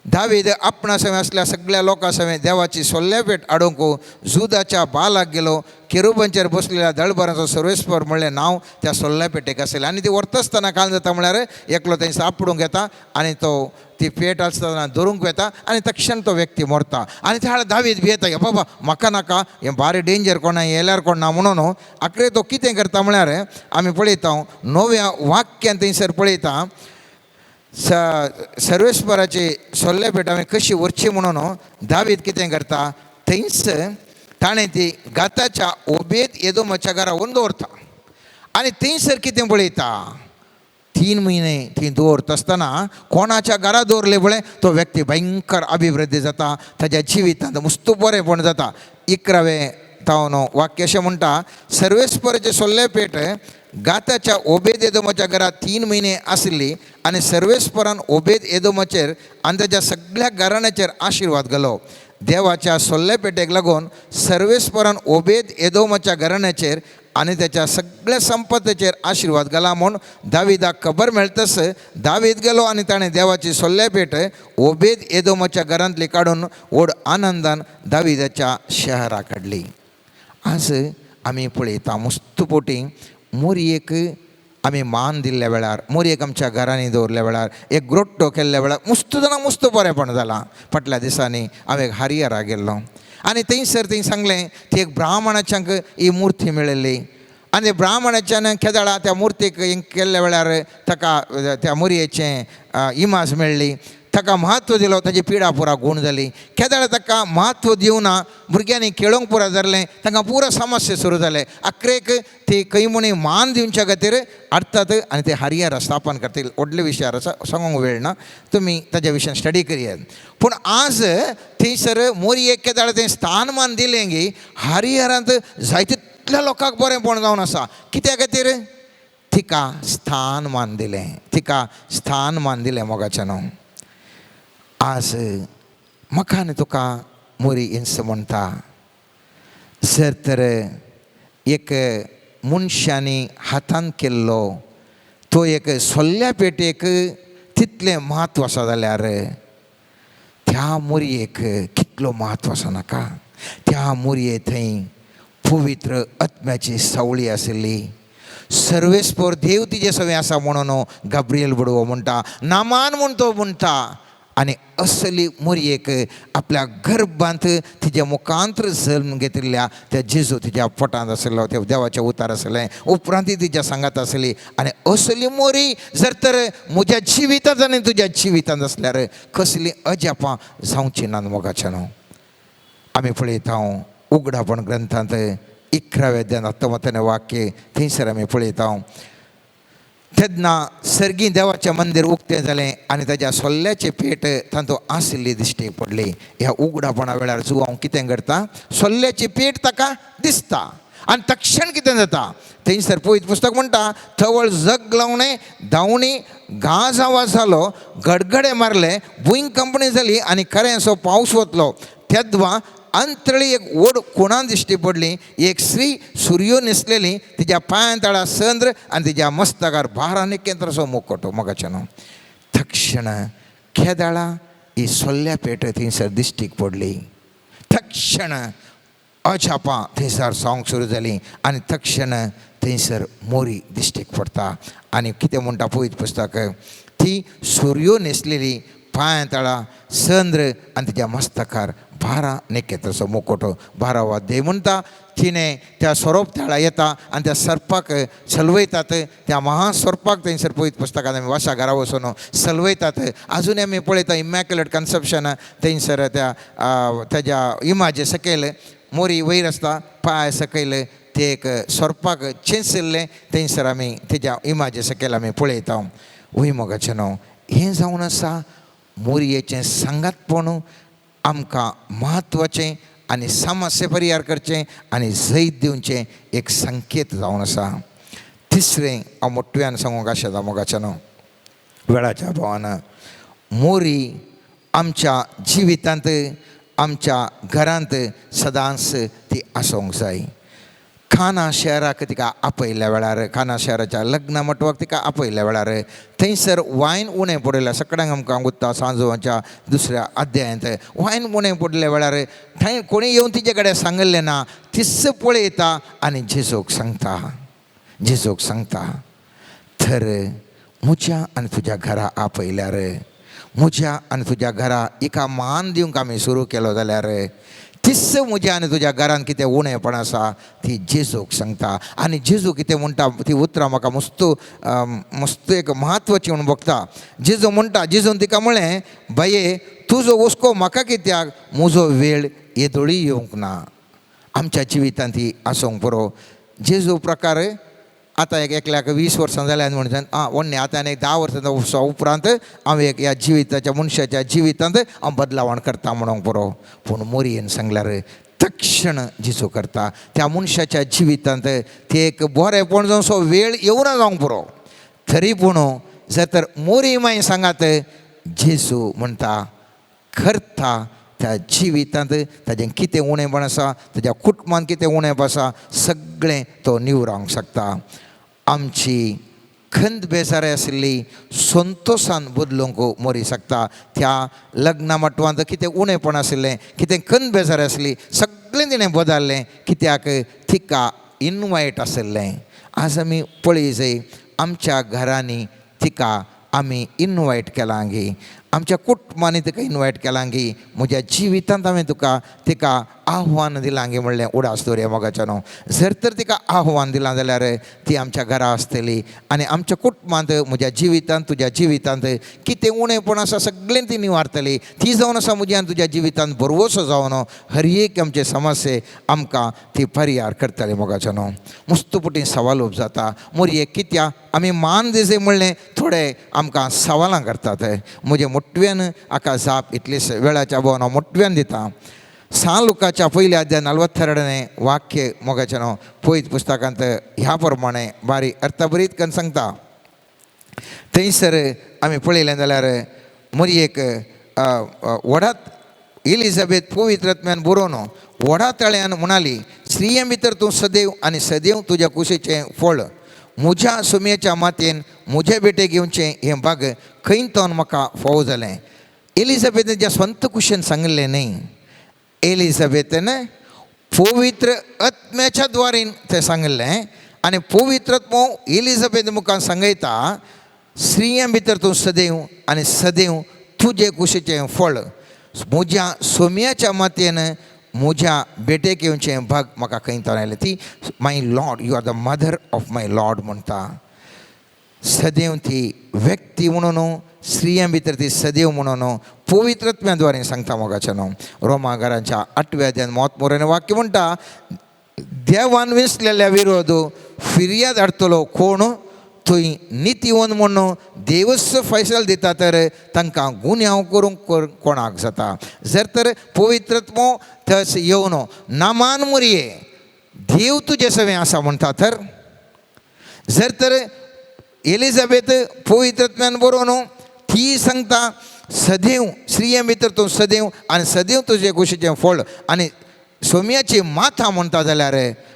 दावीद आपणा सवें आसल्या सगळ्या लोकां सवें देवाची सोल्ल्या पेट हाडूंक जुदाच्या बालाक गेलो. केरुबांचेर बसलेल्या दळबरांचो सर्वेस्पर म्हणलें नांव त्या सोल्ल्या पेटेक आसलें. आनी ती व्हरता काल जाता म्हळ्यार एकलो थंय आपडूंक येता आनी तो ती पेट आसतना धरूंक वेता आनी तक्षण तो व्यक्ती मरता. आनी त्या दावीद भियेता, हे बाबा म्हाका नाका, हें भारी डेंजर कोणा येल्यार कोण ना म्हणून आखरे तो कितें करता म्हळ्यार आमी पळयता 9व्या वाक्यान थंयसर पळयता सर्वेस्पराची सोल्ले पेट आमी कशी व्हरची म्हणून दावीद कितें करता थंयच ताणें ती गाताच्या ओबेद येदोमाच्या घरा व्हरून दवरता. आनी थंयसर कितें पळयता 3 म्हयने थंय दवरता आसतना कोणाच्या घरा दवरले पळय तो व्यक्ती भयंकर अभिवृद्धी जाता, ताज्या जिवितांत मुस्तू बरेंपण जाता. 11वें तावन वाक्य अशें म्हणटा, सर्वेस्पराचे सोल्ले पेट गाताच्या ओबेद एदोमाच्या घरा 3 म्हयने आसली आनी सर्वेस्परान ओबेद एदोमाचेर आनी ताच्या सगळ्या घराण्याचेर आशिर्वाद घालो. देवाच्या सोल्ले पेटेक लागून सर्वेस्परान ओबेद एदोमाच्या घराण्याचेर आनी त्याच्या सगळ्या संपत्तीचेर आशिर्वाद घाला म्हूण दाविदाक खबर मेळतस दावीद गेलो आनी ताणें देवाची सोल्ले पेट ओबेद एदोमाच्या घरांतली काडून व्हड आनंदान दाविदाच्या शहरा काडली. आज आमी पळयता मुस्तू पोटी मोरयेक आमी मान दिल्ल्या वेळार, मोरयेक आमच्या घरांनी दवरल्या वेळार, एक ग्रोट्टो केल्ल्या वेळार मुस्तू जाणां मुस्तू बरेंपण जालां. फाटल्या दिसांनी हांव एक हरिहरा गेल्लो आनी थंयसर थंय सांगलें ती एक ब्राह्मणाच्यांक ही मुर्ती मेळिल्ली आनी ब्राह्मणाच्यान केदळा त्या मुर्तीक केल्ल्या वेळार ताका त्या मोरयेचें इमाज मेळ्ळी, ताका म्हत्व दिलो, ताजी पिडा पुरा गूण जाली. केदळा ताका म्हत्व दिवना भुरग्यांनी खेळोंक पुरा जालें, तांकां पुरा समस्या सुरू जाले. आखरेक ती खंय म्हणी मान दिवच्या खातीर हाडटात आनी ते हरिहरा स्थापन करतील. व्हडले विशयार आसा, सांगूंक वेळ ना, तुमी ताज्या विशयान स्टडी करयात. पूण आज थंयसर मोरयेक केदळा तें स्थानमान दिलें गी हरिहरांत जायते तितल्या लोकांक बरेंपण जावन आसा. कित्या खातीर तिका स्थानमान दिलें, तिका स्थानमान दिलें मोगाचें न्हू. आज म्हाका आनी तुका मोरी इंस म्हणटा, जर तर एक मनशांनी हातान केल्लो तो एक सोल्ल्या पेटेक तितलें म्हत्व आसा जाल्यार त्या मोरयेक कितलो म्हत्व आसा नाका. त्या मोरये थंय पवित्र आत्म्याची सावळी आशिल्ली. सर्वेस्पर देव तिजे सवें आसा म्हणून गाब्रियल बडवो म्हणटा, नामान म्हूण तो म्हणटा. आनी असली मोरयेक आपल्या गर्भांत तिज्या मुखांतर जल्म घेतिल्ल्या त्या जेजू तिज्या पोटांत आशिल्लो, त्या देवाचें उतार आसलें, उपरांत ती तिज्या सांगात आसली. आनी असली मोरी जर तर म्हज्या जिवितांत आनी तुज्या जिवितांत आसल्यार कसली अजापां जावची ना मोगाचें न्हू. आमी पळयता उगडापण ग्रंथांत 11व्या अध्यायांत 19 वाक्य थंयसर आमी पळयता, तेन्ना सर्गी देवाचें मंदीर उक्तें जालें आनी ताज्या सोल्ल्याचे पेट तातूंत आशिल्ली दिश्टी पडली. ह्या उगडापणा वेळार जुवांव कितें करता, सोल्ल्याची पेट ताका दिसता आनी तक्षण कितें जाता थंयसर पवित्र पुस्तक म्हणटा, थवळ जग लावणें धांवणी गाज आवाज जालो, गडगडे मारले, भूंय कंपणी जाली आनी खरें असो पावस वतलो. तेद्वा अंतळी एक व्हड कोणान दिश्टी पडली, एक स्त्री सुर्यो न्हेसलेली, तिज्या पांयां तळा संद्र आनी तिज्या मस्तकार 12 नखेत्रांचो मुखोटो. मोगाचें न्हू. तक्षण केदळा ही सोल्ल्या पेट थंयसर दिश्टीक पडली. तक्षण अजापां थंयसर सावंक सुरू जाली आनी तक्षण थंयसर मोरी दिश्टीक पडटा. आनी कितें म्हणटा पवित्र पुस्तक, ती सुर्यो न्हेसलेली, पांयां तळा संद्र आनी तिज्या मस्तकार 12 नखेत्राचो मुखोटो. 12वो अध्याय म्हणटा तिणें त्या सोरोप तळा येता आनी त्या सर्पाक सलवयतात, त्या महासर्पाक थंयसर पवित्र पुस्तकांत आमी वाशा घरा वचून सलवयतात. आजून आमी पळयता इमॅक्युलेट कन्सेप्शन थंयसर त्या ताज्या इमाजे सकयल मोरी वयर आसता, पांय सकयल ते एक सोरपाक चेंचिल्लें थंयसर आमी तेज्या इमाजे सकयल आमी पळयता. वय मोगाचें न्हू, हें जावन आसा मोरयेचें सांगातपण आमकां म्हत्वाचें आनी समस्या परिहार करचें आनी जैत दिवचें एक संकेत जावन आसा. तिसरें हांव मोटव्यान सांगूंक आशेता मोगाचें न्हू, वेळाच्या भावान मोरी आमच्या जिवितांत आमच्या घरांत सदांच ती आसूंक जाय. खाना शहराक तिका आपयल्ल्या वेळार, खाना शहराच्या लग्न मटवाक तिका आपयल्ल्या वेळार थंयसर वायन उणें पडिल्लें. सगळ्यांक आमकां गुत्ता सांजोवाच्या दुसऱ्या अध्यायांत वायन उणें पडिल्ल्या वेळार थंय कोणी येवन तिचे कडेन सांगिल्लें ना, तीच पळयता आनी जेजूक सांगता, जेजूक सांगता, तर म्हज्या आनी तुज्या घरा आपयल्यार, म्हज्या आनी तुज्या घरा एका मान दिवंक आमी सुरू केलो जाल्यार तीच म्हज्या आनी तुज्या घरान कितें उणेपण आसा ती जेजूक सांगता. आनी जेजू कितें म्हणटा ती उतरां म्हाका मस्त मस्त एक म्हत्वाची म्हणून बघता. जेजू म्हणटा, जेजून तिका म्हळें, बाये तुजो हुस्को म्हाका कित्याक, म्हजो वेळ येदोळी येवंक ना. आमच्या जिवितांत ती आसूंक पुरो. जेजू प्रकार आतां एक एकल्याक 20 वर्सां जाल्यार म्हणून आं व्हडलें आतां आनी एक 10 वर्सां उपरांत हांव एक ह्या जिविताच्या मनशाच्या जिवितांत हांव बदलावण करता म्हणूंक पुरो. पूण मोरयेन सांगल्यार तक्षण जेजू करता. त्या मनशाच्या जिवितांत ते एक बरेंपण जावन सो वेळ येवना जावंक पुरो, तरी पूण जर तर मोरी माय सांगात जेजू म्हणटा करता. त्या जिवितांत ताजें कितें उणेपण आसा, ताज्या कुटुंबांत कितें उणेप आसा, सगळें तो निवरावंक शकता. आमची खंत बेजारी आशिल्ली संतोशान बदलूंक मोरी शकता. त्या लग्ना मटवांत कितें उणेपण आशिल्लें, कितें खंत बेजारी आसली, सगळें तिणें बदललें. कित्याक तिका इनवायट आशिल्लें. आज आमी पळय जाय आमच्या घरांनी तिका आमी इनवायट केलां गी, आमच्या कुटुंबांनी तिका इनवायट केलां गी, म्हज्या जिवितांत हांवें तुका तिका आव्हान दिलां गी म्हणलें उडास दवरया मोगाच्या न्हू. जर तर तिका आव्हान दिलां जाल्यार ती आमच्या घरा आसतली आनी आमच्या कुटुंबांत म्हज्या जिवितांत तुज्या जिवितांत कितें उणेपण आसा सगळें ती निवारतली. ती जावन आसा म्हज्या आनी तुज्या जिवितांत भरवसो जावन हर एक आमचे समस्ये आमकां ती परिहार करतली मोगाच्या न्हू. मुस्तपुटी सवाल उब जाता मोरये कित्याक आमी मान दिसे म्हणलें थोडे आमकां सवालां करतात. म्हजे मोटव्यान हाका जाप इतलीच वेळाच्या भोवन हांव मोटव्यान दिता. सान लुकाच्या पयल्या अध्याय 42 वाक्य मोगाचें न्हू पयत पुस्तकांत ह्या प्रमाणे बारीक अर्थभरीत करून सांगता. थंयसर आमी पळयलें जाल्यार मोरयेक व्हडात एलिझाबेथ पवित्र आत्म्यान बरोवन व्हडा तळ्यान म्हणाली, स्त्रियां भितर तूं सदैव आनी सदैव तुज्या कुशीचें फळ, म्हज्या सुमयेच्या मातयेन म्हजे भेटेक येवचें हें भाग खंय तोन म्हाका फावो जालें. एलिझाबेथेन ज्या स्वंत कुशेन सांगिल्लें न्हय, एलिझाबेथेन पवित्र आत्म्याच्या द्वारेन तें सांगिल्लें. आनी पवित्र आत्मो एलिझाबेथ मुखार सांगयता, स्त्रियां भितर तूं सदैव आनी सदैव तुजे कुशीचें फळ, म्हज्या सोम्याच्या मातयेन म्हज्या भेटेक येवचें भाग म्हाका खंय तोन आयलें. ती my lord, you are the mother of my lord म्हणटा. सदैव ती व्यक्ती म्हणून स्त्रियां भितर ती सदैव म्हणून पवित्र आत्म्या द्वारे सांगता मोगाचें न्हू. रोमा घरांच्या 8व्या अध्यायान मोत मोरेन वाक्य म्हणटा, देवान विसलेल्या विरोध फिर्याद हाडटलो कोण, थंय नितीवन म्हणून देवच फैसल दिता तर तांकां गुन्यांव करूंक कोणाक जाता. जर तर पवित्र आत्मो थंय येवन नामान मोरये देव तुजे सवें आसा म्हणटा, तर जर तर एलिझाबेथ पवित्र आत्म्यान बरोवन ती सांगता सदैव स्त्रियां भितर तूं सदैव आनी सदैव तुजे कुशीचें फळ आनी सोम्याची माथा म्हणटा जाल्यार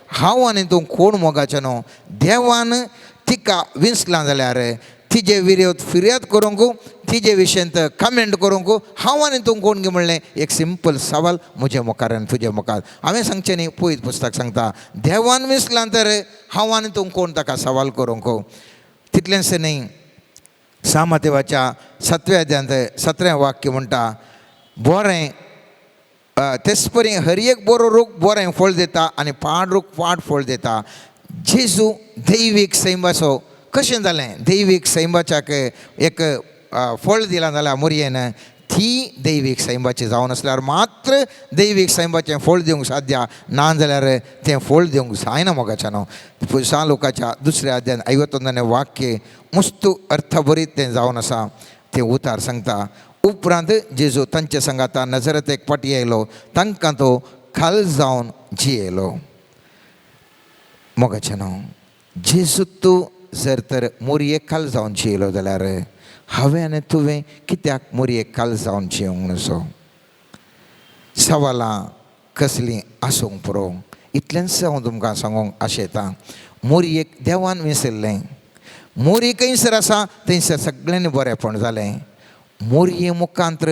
हांव आनी तूं कोण मोगाचें न्हू. देवान तिका विंचलां जाल्यार तिजे विरोध फिर्याद करूंक, तिजे विशयंत कमेंट करूंक हांव आनी तूं कोण गी म्हणलें एक सिंपल सवाल म्हजे मुखार आनी तुजे मुखार. हांवें सांगचें न्ही, पयत पुस्तक सांगता देवान विंचलां तर हांव आनी तूं कोण ताका सवाल करूंक. तितलेंच न्ही, सामतेवाच्या 7व्या अध्यायांत 17वें वाक्य म्हणटा, बरें तेच परी हर एक बरो रूख बरें फळ दिता आनी पाड रूख पाड फळ दिता. जेजू दैवीक सैमाचो कशें जालें, दैवीक सैमाच्याक एक फळ दिलां जाल्यार मोरयेन ती दैवीक सैमाची जावन आसल्यार मात्र दैवीक सैमाचें फळ दिवंक साध्य, ना जाल्यार तें फळ दिवंक जायना मोगाच्या न्हू. सान लुकाच्या 2ऱ्या अध्यायान 51 वाक्य मुस्तू अर्थभरीत तें जावन आसा. तें उतार सांगता, उपरांत जेजू तांचे सांगाता नजरेत फाटी आयलो, तांकां तो खाल जावन जियेलो. मोगाचें न्हू, जेजू तूं जर तर मोरयेक खाल जावन जियेलो जाल्यार हांवें आनी तुवें कित्याक मोरयेक खाल जावन जियोंक नजो. सवालां कसलीं आसूंक पुरो. इतलेंच हांव तुमकां सांगूंक आशेतां. मोरयेक देवान विसरलें. मोरी खंयसर आसा थंयसर सगळ्यांनी बरेंपण जालें. मोरये मुखांत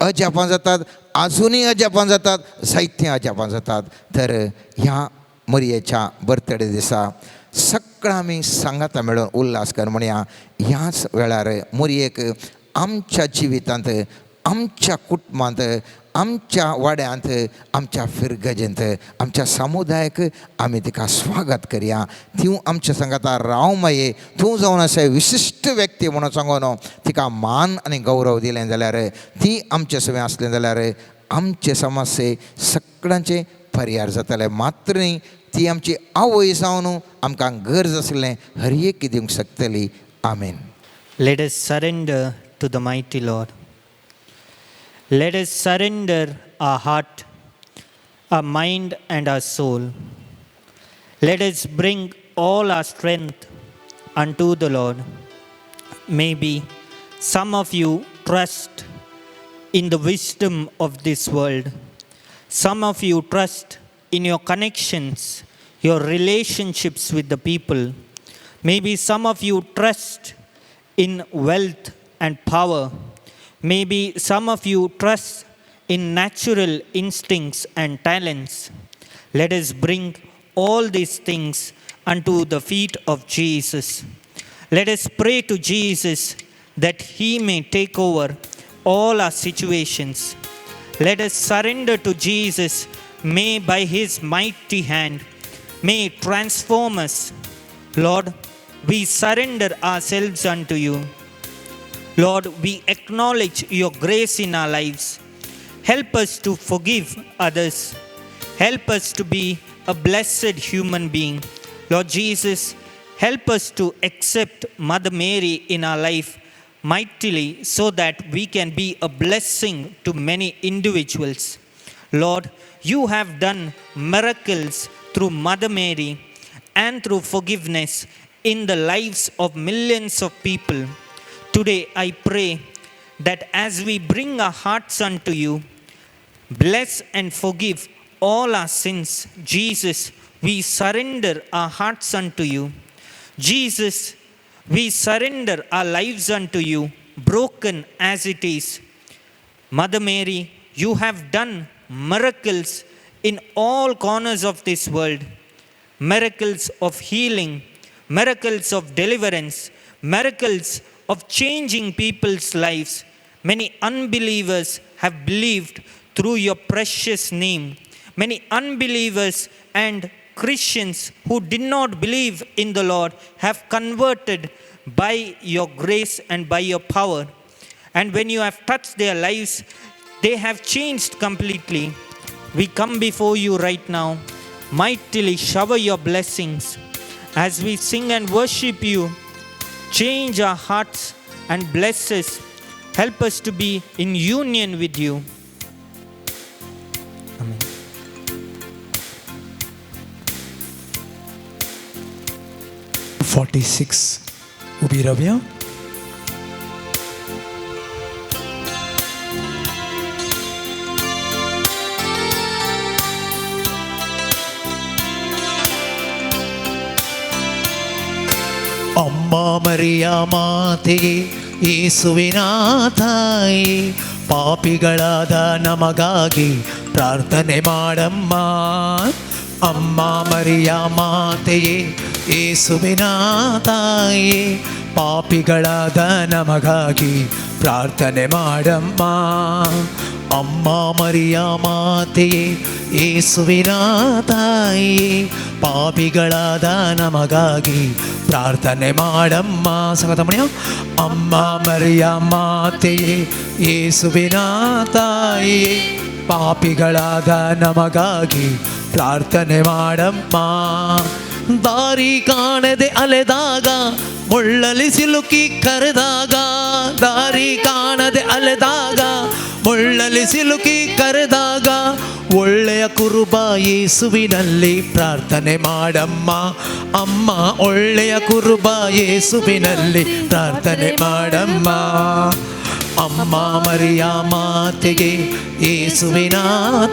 अजापां जातात, आजुनूय अजापां जातात, जायतीं अजापां जातात. तर ह्या मोरयेच्या बर्थडे दिसा सगळ्या आमी सांगाता मेळून उल्हास कर म्हणया. ह्याच वेळार मोरयेक आमच्या जिवितांत, आमच्या कुटुंबांत, आमच्या वाड्यांत, आमच्या फिरगजेंत, आमच्या समुदायाक आमी तिका स्वागत करया. तूं आमच्या सांगाता राव माये, तूं जावन आसा विशिश्ट व्यक्ती म्हणून सांगून तिका मान आनी गौरव दिलें जाल्यार, ती आमचे सगळें आसलें जाल्यार आमचे समस्ये सगळ्यांचे पर्यार जातले. मात्र न्ही, ती आमची आवय जावन आमकां गरज आसलें हर एक दिवंक शकतली. आमेन. Let us surrender to the mighty Lord. Let us surrender our heart, our mind, and our soul. Let us bring all our strength unto the Lord. Maybe some of you trust in the wisdom of this world. Some of you trust in your connections, your relationships with the people. Maybe some of you trust in wealth and power. Maybe some of you trust in natural instincts and talents. Let us bring all these things unto the feet of Jesus. Let us pray to Jesus that he may take over all our situations. Let us surrender to Jesus. May by his mighty hand, may transform us. Lord, we surrender ourselves unto you. Lord, we acknowledge your grace in our lives. Help us to forgive others. Help us to be a blessed human being. Lord Jesus, help us to accept Mother Mary in our life mightily so that we can be a blessing to many individuals. Lord, you have done miracles through Mother Mary and through forgiveness in the lives of millions of people. Today I pray that as we bring our hearts unto you, bless and forgive all our sins. Jesus, we surrender our hearts unto you. Jesus, we surrender our lives unto you, broken as it is. Mother Mary, you have done miracles in all corners of this world. Miracles of healing, miracles of deliverance, miracles of changing people's lives. Many unbelievers have believed through your precious name. Many unbelievers and Christians who did not believe in the Lord have converted by your grace and by your power. And when you have touched their lives, they have changed completely. We come before you right now. Mightily shower your blessings. As we sing and worship you, change our hearts and bless us. Help us to be in union with you. Amen. 46 उभी रावया. ಅಮ್ಮ ಮರಿಯ ಮಾತೆಯೇ, ಯೇಸುವಿನ ತಾಯಿ, ಪಾಪಿಗಳಾದ ನಮಗಾಗಿ ಪ್ರಾರ್ಥನೆ ಮಾಡಮ್ಮ. ಅಮ್ಮ ಮರಿಯ ಮಾತೆಯೇ, ಯೇಸುವಿನ ತಾಯಿ, ಪಾಪಿಗಳಾದ ನಮಗಾಗಿ ಪ್ರಾರ್ಥನೆ ಮಾಡಮ್ಮ. ಅಮ್ಮ ಮರಿಯ ಮಾತೆಯೇ, ಯೇಸುವಿನ ತಾಯಿ, ಪಾಪಿಗಳಾದ ನಮಗಾಗಿ ಪ್ರಾರ್ಥನೆ ಮಾಡಮ್ಮ. ಸಂಗತಮಣಿಯ ಅಮ್ಮ ಮರಿಯ ಮಾತೆಯೇ, ಯೇಸುವಿನ ತಾಯಿಯೇ, ಪಾಪಿಗಳಾದ ನಮಗಾಗಿ ಪ್ರಾರ್ಥನೆ ಮಾಡಮ್ಮ. ದಾರಿ ಕಾಣದೆ ಅಲೆದಾಗ, ಮುಳ್ಳಲಿ ಸಿಲುಕಿ ಕರೆದಾಗ, ದಾರಿ ಕಾಣದೆ ಅಲೆದಾಗ, ಮುಳ್ಳಲಿ ಸಿಲುಕಿ ಕರೆದಾಗ, ಒಳ್ಳೆಯ ಕುರುಬ ಯೇಸುವಿನಲ್ಲಿ ಪ್ರಾರ್ಥನೆ ಮಾಡಮ್ಮ. ಅಮ್ಮ ಒಳ್ಳೆಯ ಕುರುಬ ಯೇಸುವಿನಲ್ಲಿ ಪ್ರಾರ್ಥನೆ ಮಾಡಮ್ಮ. ಅಮ್ಮ ಮರಿಯ ಮಾತೆಗೆ ಯೇಸುವಿನ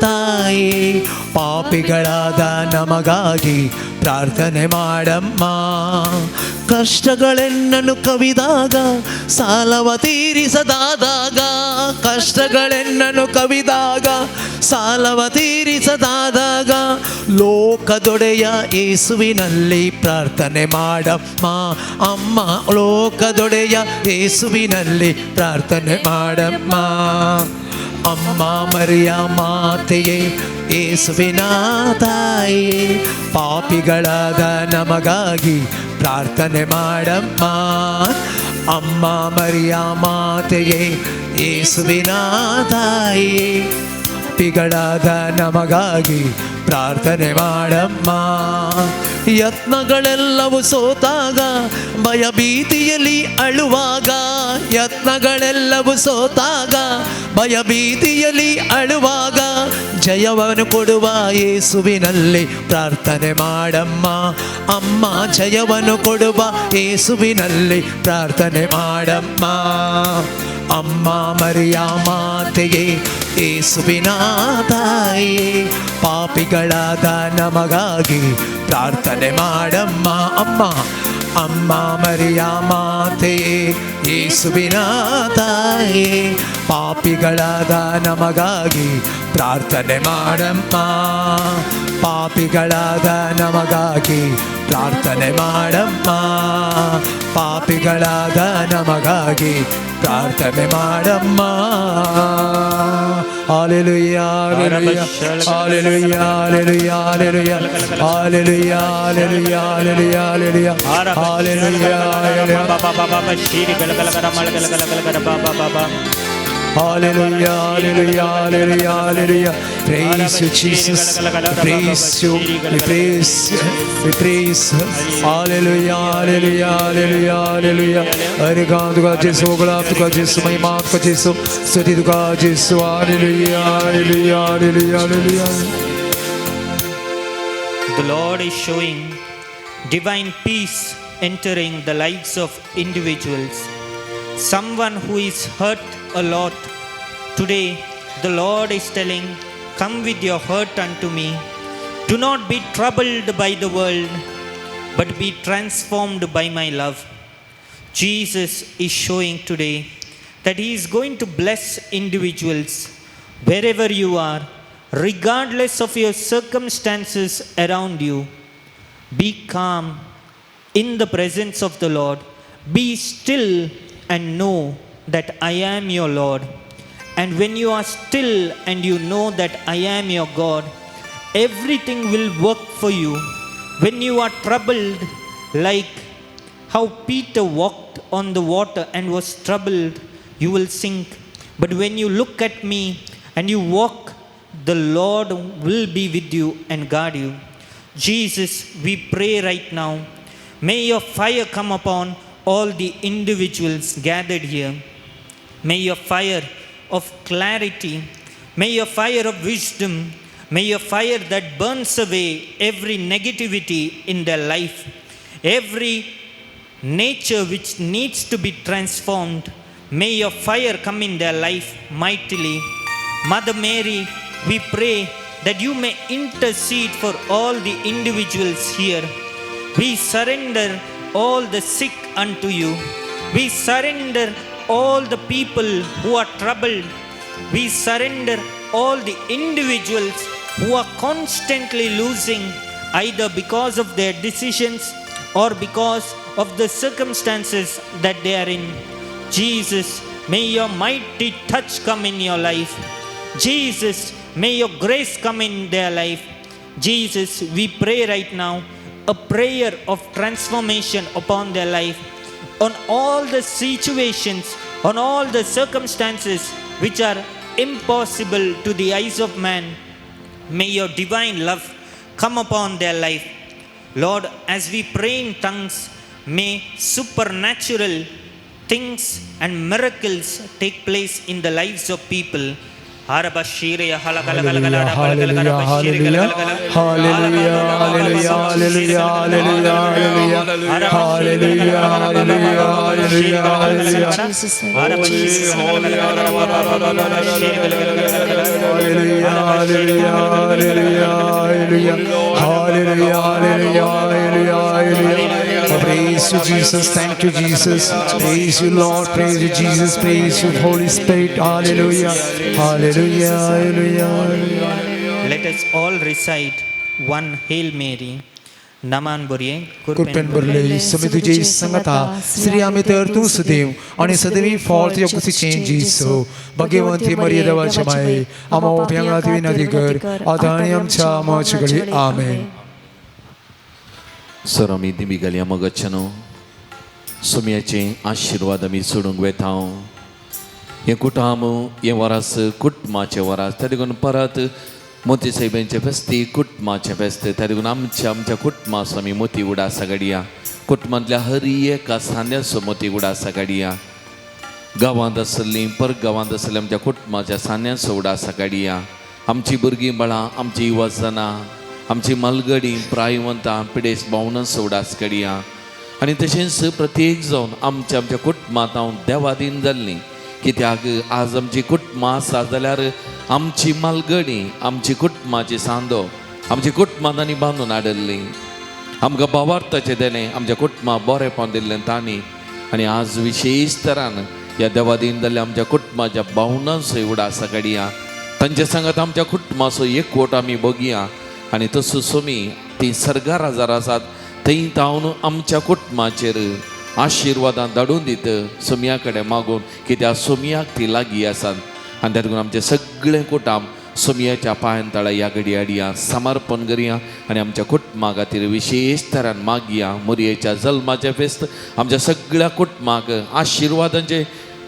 ತಾಯಿ, ಪಾಪಿಗಳಾದ ನಮಗಾಗಿ ಪ್ರಾರ್ಥನೆ ಮಾಡಮ್ಮ. ಕಷ್ಟಗಳೆನ್ನನು ಕವಿದಾಗ, ಸಾಲವ ತೀರಿಸದಾದಾಗ, ಕಷ್ಟಗಳೆನ್ನನು ಕವಿದಾಗ, ಸಾಲವ ತೀರಿಸದಾದಾಗ, ಲೋಕದೊಡೆಯ ಯೇಸುವಿನಲ್ಲಿ ಪ್ರಾರ್ಥನೆ ಮಾಡಮ್ಮ. ಅಮ್ಮ ಲೋಕದೊಡೆಯ ಯೇಸುವಿನಲ್ಲಿ ಪ್ರಾರ್ಥನೆ ಮಾಡಮ್ಮ. ಅಮ್ಮ ಮರಿಯ ಮಾತೆಯೇ ಯೇಸುವಿನ ತಾಯಿ, ಪಾಪಿಗಳಾದ ನಮಗಾಗಿ ಪ್ರಾರ್ಥನೆ ಮಾಡಮ್ಮ. ಅಮ್ಮ ಮರಿಯ ಮಾತೆಯೇ ಯೇಸುವಿನ ತಾಯಿ, ಪಾಪಿಗಳಾದ ನಮಗಾಗಿ ಪ್ರಾರ್ಥನೆ ಮಾಡಮ್ಮ. ಯತ್ನಗಳೆಲ್ಲವೂ ಸೋತಾಗ, ಭಯಭೀತಿಯಲ್ಲಿ ಅಳುವಾಗ, ಯತ್ನಗಳೆಲ್ಲವೂ ಸೋತಾಗ, ಭಯಭೀತಿಯಲ್ಲಿ ಅಳುವಾಗ, ಜಯವನ್ನು ಕೊಡುವ ಯೇಸುವಿನಲ್ಲಿ ಪ್ರಾರ್ಥನೆ ಮಾಡಮ್ಮ. ಅಮ್ಮ ಜಯವನ್ನು ಕೊಡುವ ಯೇಸುವಿನಲ್ಲಿ ಪ್ರಾರ್ಥನೆ ಮಾಡಮ್ಮ. ಅಮ್ಮ ಮರಿಯ ಮಾತೆಯೇ ಯೇಸುವಿನ ತಾಯಿ, ಪಾಪಿಗಳಾದ ನಮಗಾಗಿ ಪ್ರಾರ್ಥನೆ ಮಾಡಮ್ಮ. ಅಮ್ಮ ಅಮ್ಮ ಮರಿಯ ಮಾತೆಯೇ ಯೇಸುವಿನ ತಾಯಿ, ಪಾಪಿಗಳಾದ ನಮಗಾಗಿ ಪ್ರಾರ್ಥನೆ ಮಾಡಮ್ಮ. ಪಾಪಿಗಳಾದ ನಮಗಾಗಿ ಪ್ರಾರ್ಥನೆ ಮಾಡಮ್ಮ. ಪಾಪಿಗಳಾದ ನಮಗಾಗಿ ಪ್ರಾರ್ಥನೆ ಮಾಡಮ್ಮ. Hallelujah, hallelujah, hallelujah, hallelujah, hallelujah, hallelujah, hallelujah, hallelujah, hallelujah. Hallelujah, hallelujah, hallelujah, hallelujah. Praise you, Jesus. We praise you. We praise you. We praise you. Hallelujah, hallelujah, hallelujah, hallelujah. Hare तुका जेसु, गुलाब तुका जेसु, महिमा तुका जेसु, स्तुति तुका जेसु. Hallelujah, hallelujah, hallelujah, hallelujah. The Lord is showing divine peace entering the lives of individuals. Someone who is hurt a lot. Today, the Lord is telling, "Come with your hurt unto me. Do not be troubled by the world, but be transformed by my love." Jesus is showing today that He is going to bless individuals wherever you are, regardless of your circumstances around you. Be calm in the presence of the Lord. Be still and know that I am your Lord. And when you are still and you know that I am your God, everything will work for you. When you are troubled, like how Peter walked on the water and was troubled, you will sink. But when you look at me and you walk, the Lord will be with you and guard you. Jesus, we pray right now. May your fire come upon all the individuals gathered here. May your fire of clarity, may your fire of wisdom, may your fire that burns away every negativity in their life, every nature which needs to be transformed, may your fire come in their life mightily. Mother Mary, we pray that you may intercede for all the individuals here. We surrender all the sick unto you. We surrender all the people who are troubled. We surrender all the individuals who are constantly losing, either because of their decisions or because of the circumstances that they are in. Jesus, may your mighty touch come in your life. Jesus, may your grace come in their life. Jesus, we pray right now a prayer of transformation upon their life, on all the situations, on all the circumstances which are impossible to the eyes of man. May your divine love come upon their life. Lord, as we pray in tongues, may supernatural things and miracles take place in the lives of people. Hallelujah, hallelujah, hallelujah, hallelujah, hallelujah, hallelujah, hallelujah, hallelujah, hallelujah, hallelujah. Jesus. Hallelujah, hallelujah, hallelujah, hallelujah, hallelujah, hallelujah, hallelujah, hallelujah. Praise you, Jesus. Thank you, Jesus. Praise you, Lord. Praise you, Jesus. Praise you, Holy Spirit. Hallelujah, hallelujah, hallelujah, hallelujah. Let us all recite one Hail Mary. नमान बुरये कृपेन भरले समी तुझे संगता स्त्रिया तर तूं सदैव आणि सदैवी फळ तुझ्या कुशीचें जेसू भगवंती मरिये देवाच्या माये आम्हा उपयांगा विनंती कर आतां आनी आमच्या मरणाच्या घडी आमेन. सर आमी दिमी घालया मगच्छ न्हू सुमयाचे आशिर्वाद आमी सोडूंक वेता. हें कुटाम हें वरास कुटुंबाचें वरास, त्या देखून परत मोती साहेबांचें फेस्ती कुटुंबाचें फेस्त, त्या देखून आमच्या आमच्या कुटुंबाचो आमी मोती उडासा काडया. कुटुंबांतल्या हर एका सांद्याचो मोती उडासा काडया. गांवांत आसलीं परगांवांत आसलीं आमच्या कुटुंबाच्या सांद्याचो उडासा काडया. आमची भुरगीं बाळां, आमची युवाजनां, आमची मालगडी प्रायवंतां पिडेस भावनांचो उडास काडया. आनी तशेंच प्रत्येक जावन आमच्या आमच्या कुटुंबांत हांव देवादीन जाल्लीं, कित्याक आज आमची कुटुंबां आसा जाल्यार आमची मालगडी आमची कुटुंबाची सांदो आमची कुटुंबां तांणी बांदून हाडिल्ली. आमकां भावार्थाचें देणें आमच्या कुटुंबाक बरेंपण दिल्लें तांणी. आनी आज विशेश तरान ह्या देवादीन जाल्ल्या आमच्या कुटुंबाच्या भावनांचो उडासा काडया. तांचे सांगात आमच्या कुटुंबाचो एकवट आमी बघया. आनी तसो सोमी ती सर्गार आजार आसात थंय तावन आमच्या कुटुंबाचेर आशिर्वादां धाडून दित सोमया कडेन मागून, कित्याक सोमयाक ती लागीं आसात. आनी त्या देखून आमचें सगळें कुटुंब सोमयाच्या पांयान तळा ह्या घडी हाडया, समर्पण करया आनी आमच्या कुटुंबा खातीर विशेश तरान मागया. मोरयेच्या जल्माचें फेस्त आमच्या सगळ्या कुटुंबाक आशिर्वादांचें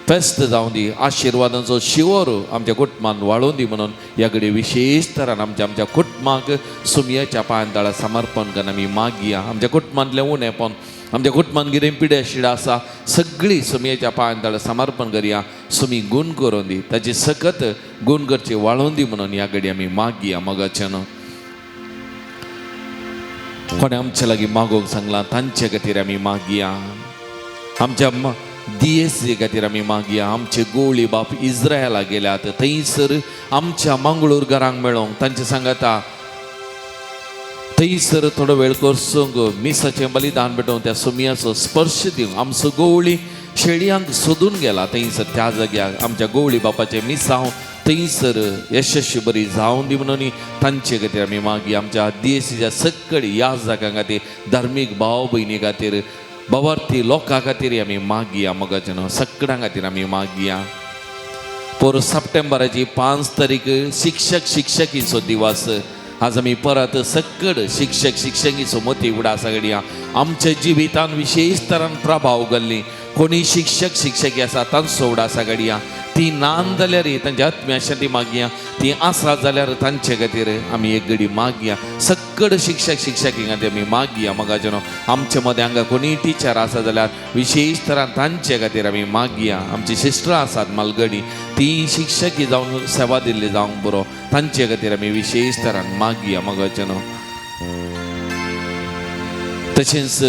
फेस्त जावं दी, आशिर्वादांचो शिंवर आमच्या कुटुंबान वाळोवन दी म्हणून ह्या घडी विशेश तरान आमच्या आमच्या कुटुंबाक सुमयाच्या पांयान तळा समर्पण करून आमी मागया. आमच्या कुटुंबांतलें उणेपण, आमच्या कुटुंबान कितें पिड्या शिडां आसा सगळीं सुमयेच्या पांयान तळा समर्पण करया. सुमी गूण करून दी, ताची सकत गूण करची वाळोवन दी म्हणून ह्या घडी आमी मागया. मगाच्यान कोणें आमच्या लागीं मागोवंक सांगलां तांचे खातीर आमी मागया. आमच्या दियेसी खातीर आमी मागया. आमचे गोवळी बाप इस्रायला गेल्यात थंयसर आमच्या मंगळूर घरांक मेळोंक तांचे सांगाता थंयसर थोडो वेळ करसूंक मिसाचें बलिदान भेटोवन त्या सुमयाचो स्पर्श दिवंक आमचो गोवळी शेळयांक सोदून गेला थंयसर त्या जाग्याक आमच्या गोवळी बापाचें मिसांव थंयसर यशस्वी बरी जावन दी म्हणून तांचे खातीर आमी मागीर आमच्या दियेसीच्या सकळ ह्या जाग्यां खातीर धार्मीक भाव भयणी खातीर भावार्थी लोकां खातीर आमी मागया. मगाचे न्हू सगळ्यां खातीर आमी मागया. पोर सप्टेंबराची 5 तारीख शिक्षक शिक्षकीचो दिवस. आज आमी परत सकड शिक्षक शिक्षकीचो मोती उडासा घडया. आमच्या जिवितान विशेश तरान प्रभाव घाल्ली कोणी शिक्षक शिक्षकी आसा तांचो उडासा घडया. ती नान जाल्यार तांच्या आत्म्या शांती मागया, ती आसा जाल्यार तांचे खातीर आमी एक घडी मागया. सकड शिक्षक शिक्षकी खातीर आमी मागया. मगाचे न्हू आमचे मदें हांगा कोणीय टिचर आसा जाल्यार विशेश तरान तांचे खातीर आमी मागया. आमची सिस्टरां आसात मालगडी ती शिक्षकी जावन सेवा दिल्ली जावंक बरो तांचे खातीर आमी विशेश तरान मागया. मगाचे न्हू तशेंच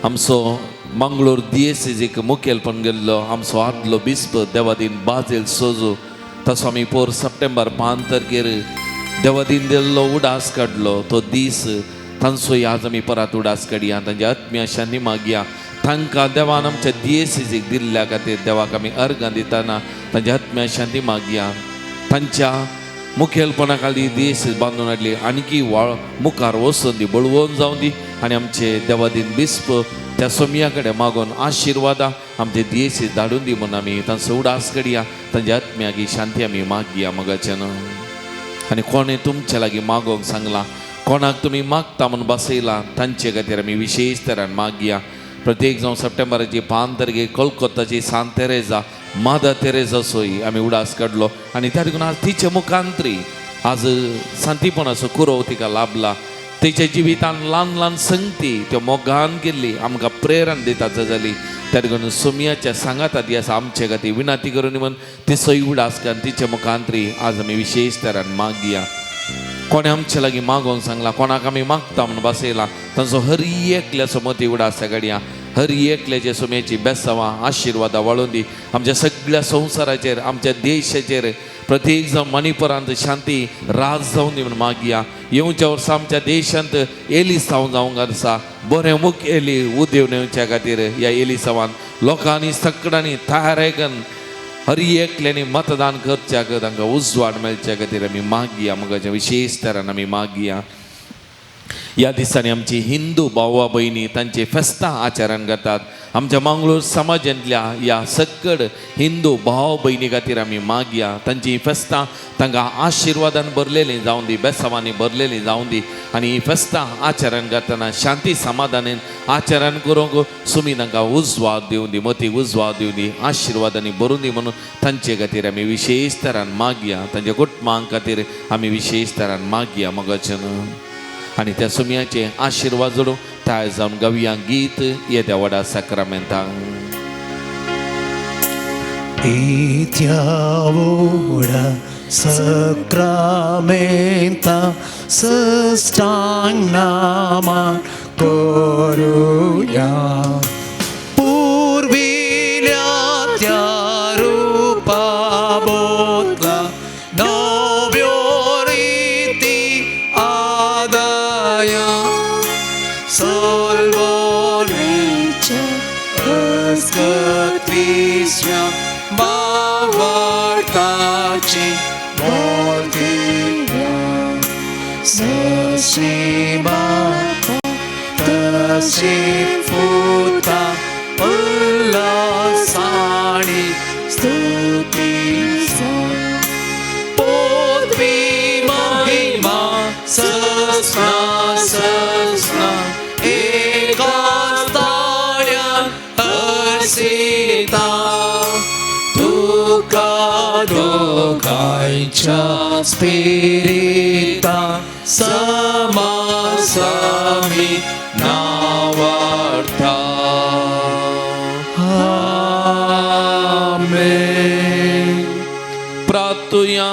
आमचो मंगळूर दियेसीक मुखेलपण गेल्लो आमचो आदलो बिस्प देवादीन बाजेल सोजू तसो आमी पोर सप्टेंबर 5 तारखेर देवादीन दिल्लो उडास काडलो तो दीस तांचो आज आमी परत उडास काडया. तांच्या आत्म्या शांती मागया. तांकां देवान आमच्या दियेसीक दिल्ल्या खातीर देवाक आमी अर्गां दितना तांच्या आत्म्या शांती मागया. तांच्या मुखेलपणा खाली दियेसीस बांदून हाडली आणखी वाळ मुखार वचून दी, बळवून जावं दी आनी आमचे देवादीन बिस्प त्या सोमया कडेन मागून आशिर्वादां आमचे दियेसीस धाडून दी म्हणून आमी तांचो उडास कडया. तांच्या आत्म्याक शांती आमी मागया. मगाचे न्हू आनी कोणें तुमच्या लागीं मागोवंक सांगलां, कोणाक तुमी मागता म्हूण बसयलां तांचे खातीर आमी विशेश तरान मागया. प्रत्येक जावं सप्टेंबराची 5 तारखेर कोलकोताची सांत तेरेजा मादर तेरेजा सोय आमी उडास काडलो आनी त्या देखून आज तिचे मुखांतरी आज सांतीपणाचो कुरोव तिका लाभला. तिच्या जिवितान ल्हान ल्हान संगती त्यो मोगान केल्ली आमकां प्रेरणा दिता जाली. त्या देखून सोमयाच्या सांगाता ती आसा आमचे खातीर विनंती करून म्हण ती सय उडास कारण तिचे मुखांतरी आज आमी विशेश तरान मागया. कोणें आमचे लागीं मागोवन सांगलां, कोणाक आमी मागता म्हूण बसयलां, तांचो हर एकल्याचो मती उडास घडया, हर एकल्याचे सुम्याची बेसावां आशिर्वादां वाळून दी आमच्या सगळ्या संवसाराचेर, आमच्या देशाचेर. प्रत्येक जावन मणिपुरांत शांती राज जावन दी म्हूण मागया. येवच्या वर्सा आमच्या देशांत एलिसांव जावंक आसा, बरें मुख एली उदेवन येवच्या खातीर ह्या एलिसांवान लोकांनी सगळ्यांनी तयार आयकन हर एकल्यांनी मतदान करच्याक तांकां उजवाड मेळच्या खातीर आमी मागया. मगाच्या विशेश तरान आमी मागया. ह्या दिसांनी आमची हिंदू भावा भयणी तांचे फेस्तां आचरण करतात. आमच्या मंगळूर समाजांतल्या ह्या सकड हिंदू भाव भयणी खातीर आमी मागया. तांची फेस्तां तांकां आशिर्वादान भरलेलीं जावं दी, बेसावांनी भरलेलीं जावं दी आनी ही फेस्तां आचरण करतना शांती समाधानेन आचरण करूंक सुमी तांकां उजवाड दिवं दी, मती उजवाड दिवं दी, आशिर्वादांनी भरून दी म्हणून तांचे खातीर आमी विशेश तरान मागया. तांच्या कुटुंबां खातीर आमी विशेश तरान मागया मगाच्यान. आनी त्या सुमयाचे आशिर्वाद जोडून तयार जावन गावया गीत येद्या व्हडा साक्रामेंतांक. येत्या व्हडा सक्रामेंता सष्टांग नामा करूया. पुर्विल्या त्या रुपा बोतला नव्यो रिती आदाया सल्वोनेच्या अस्कत्विस्या बावळटाची मोलदिव्या सशी माता तशी पुता उल्लासाणी स्तुती पोतवी महिमा ससना ससना एकाच ताळ्यान हर्षिता तुका दोगांयच्या स्पिरिता समासामी नावार्था. आमेन. प्रार्थुया.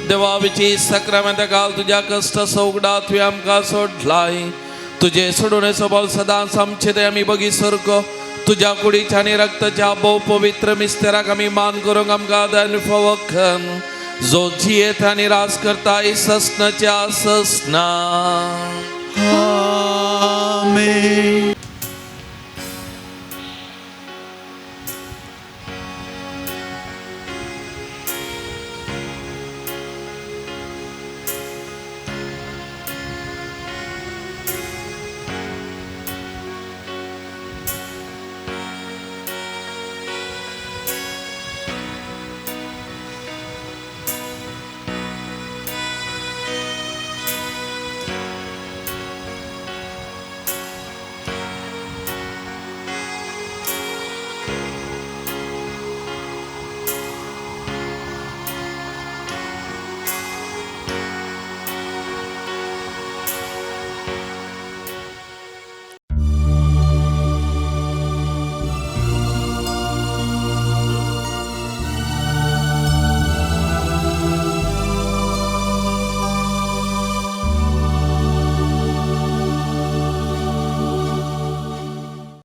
देवाविची सक्रामेंता काल तुज्या कश्ट सौगडा तुवें आमकां सोडलाय. तुजे सोडून स्वभाव सदांच आमचे ते आमी बगी सारको तुज्या कुडीच्या आनी रक्ताच्या भोव पवित्र मिस्तेराक आमी मान करूंक आमकां आदार फावखन जो जियेत आनी राज करता ससनाच्या ससना. आमेन.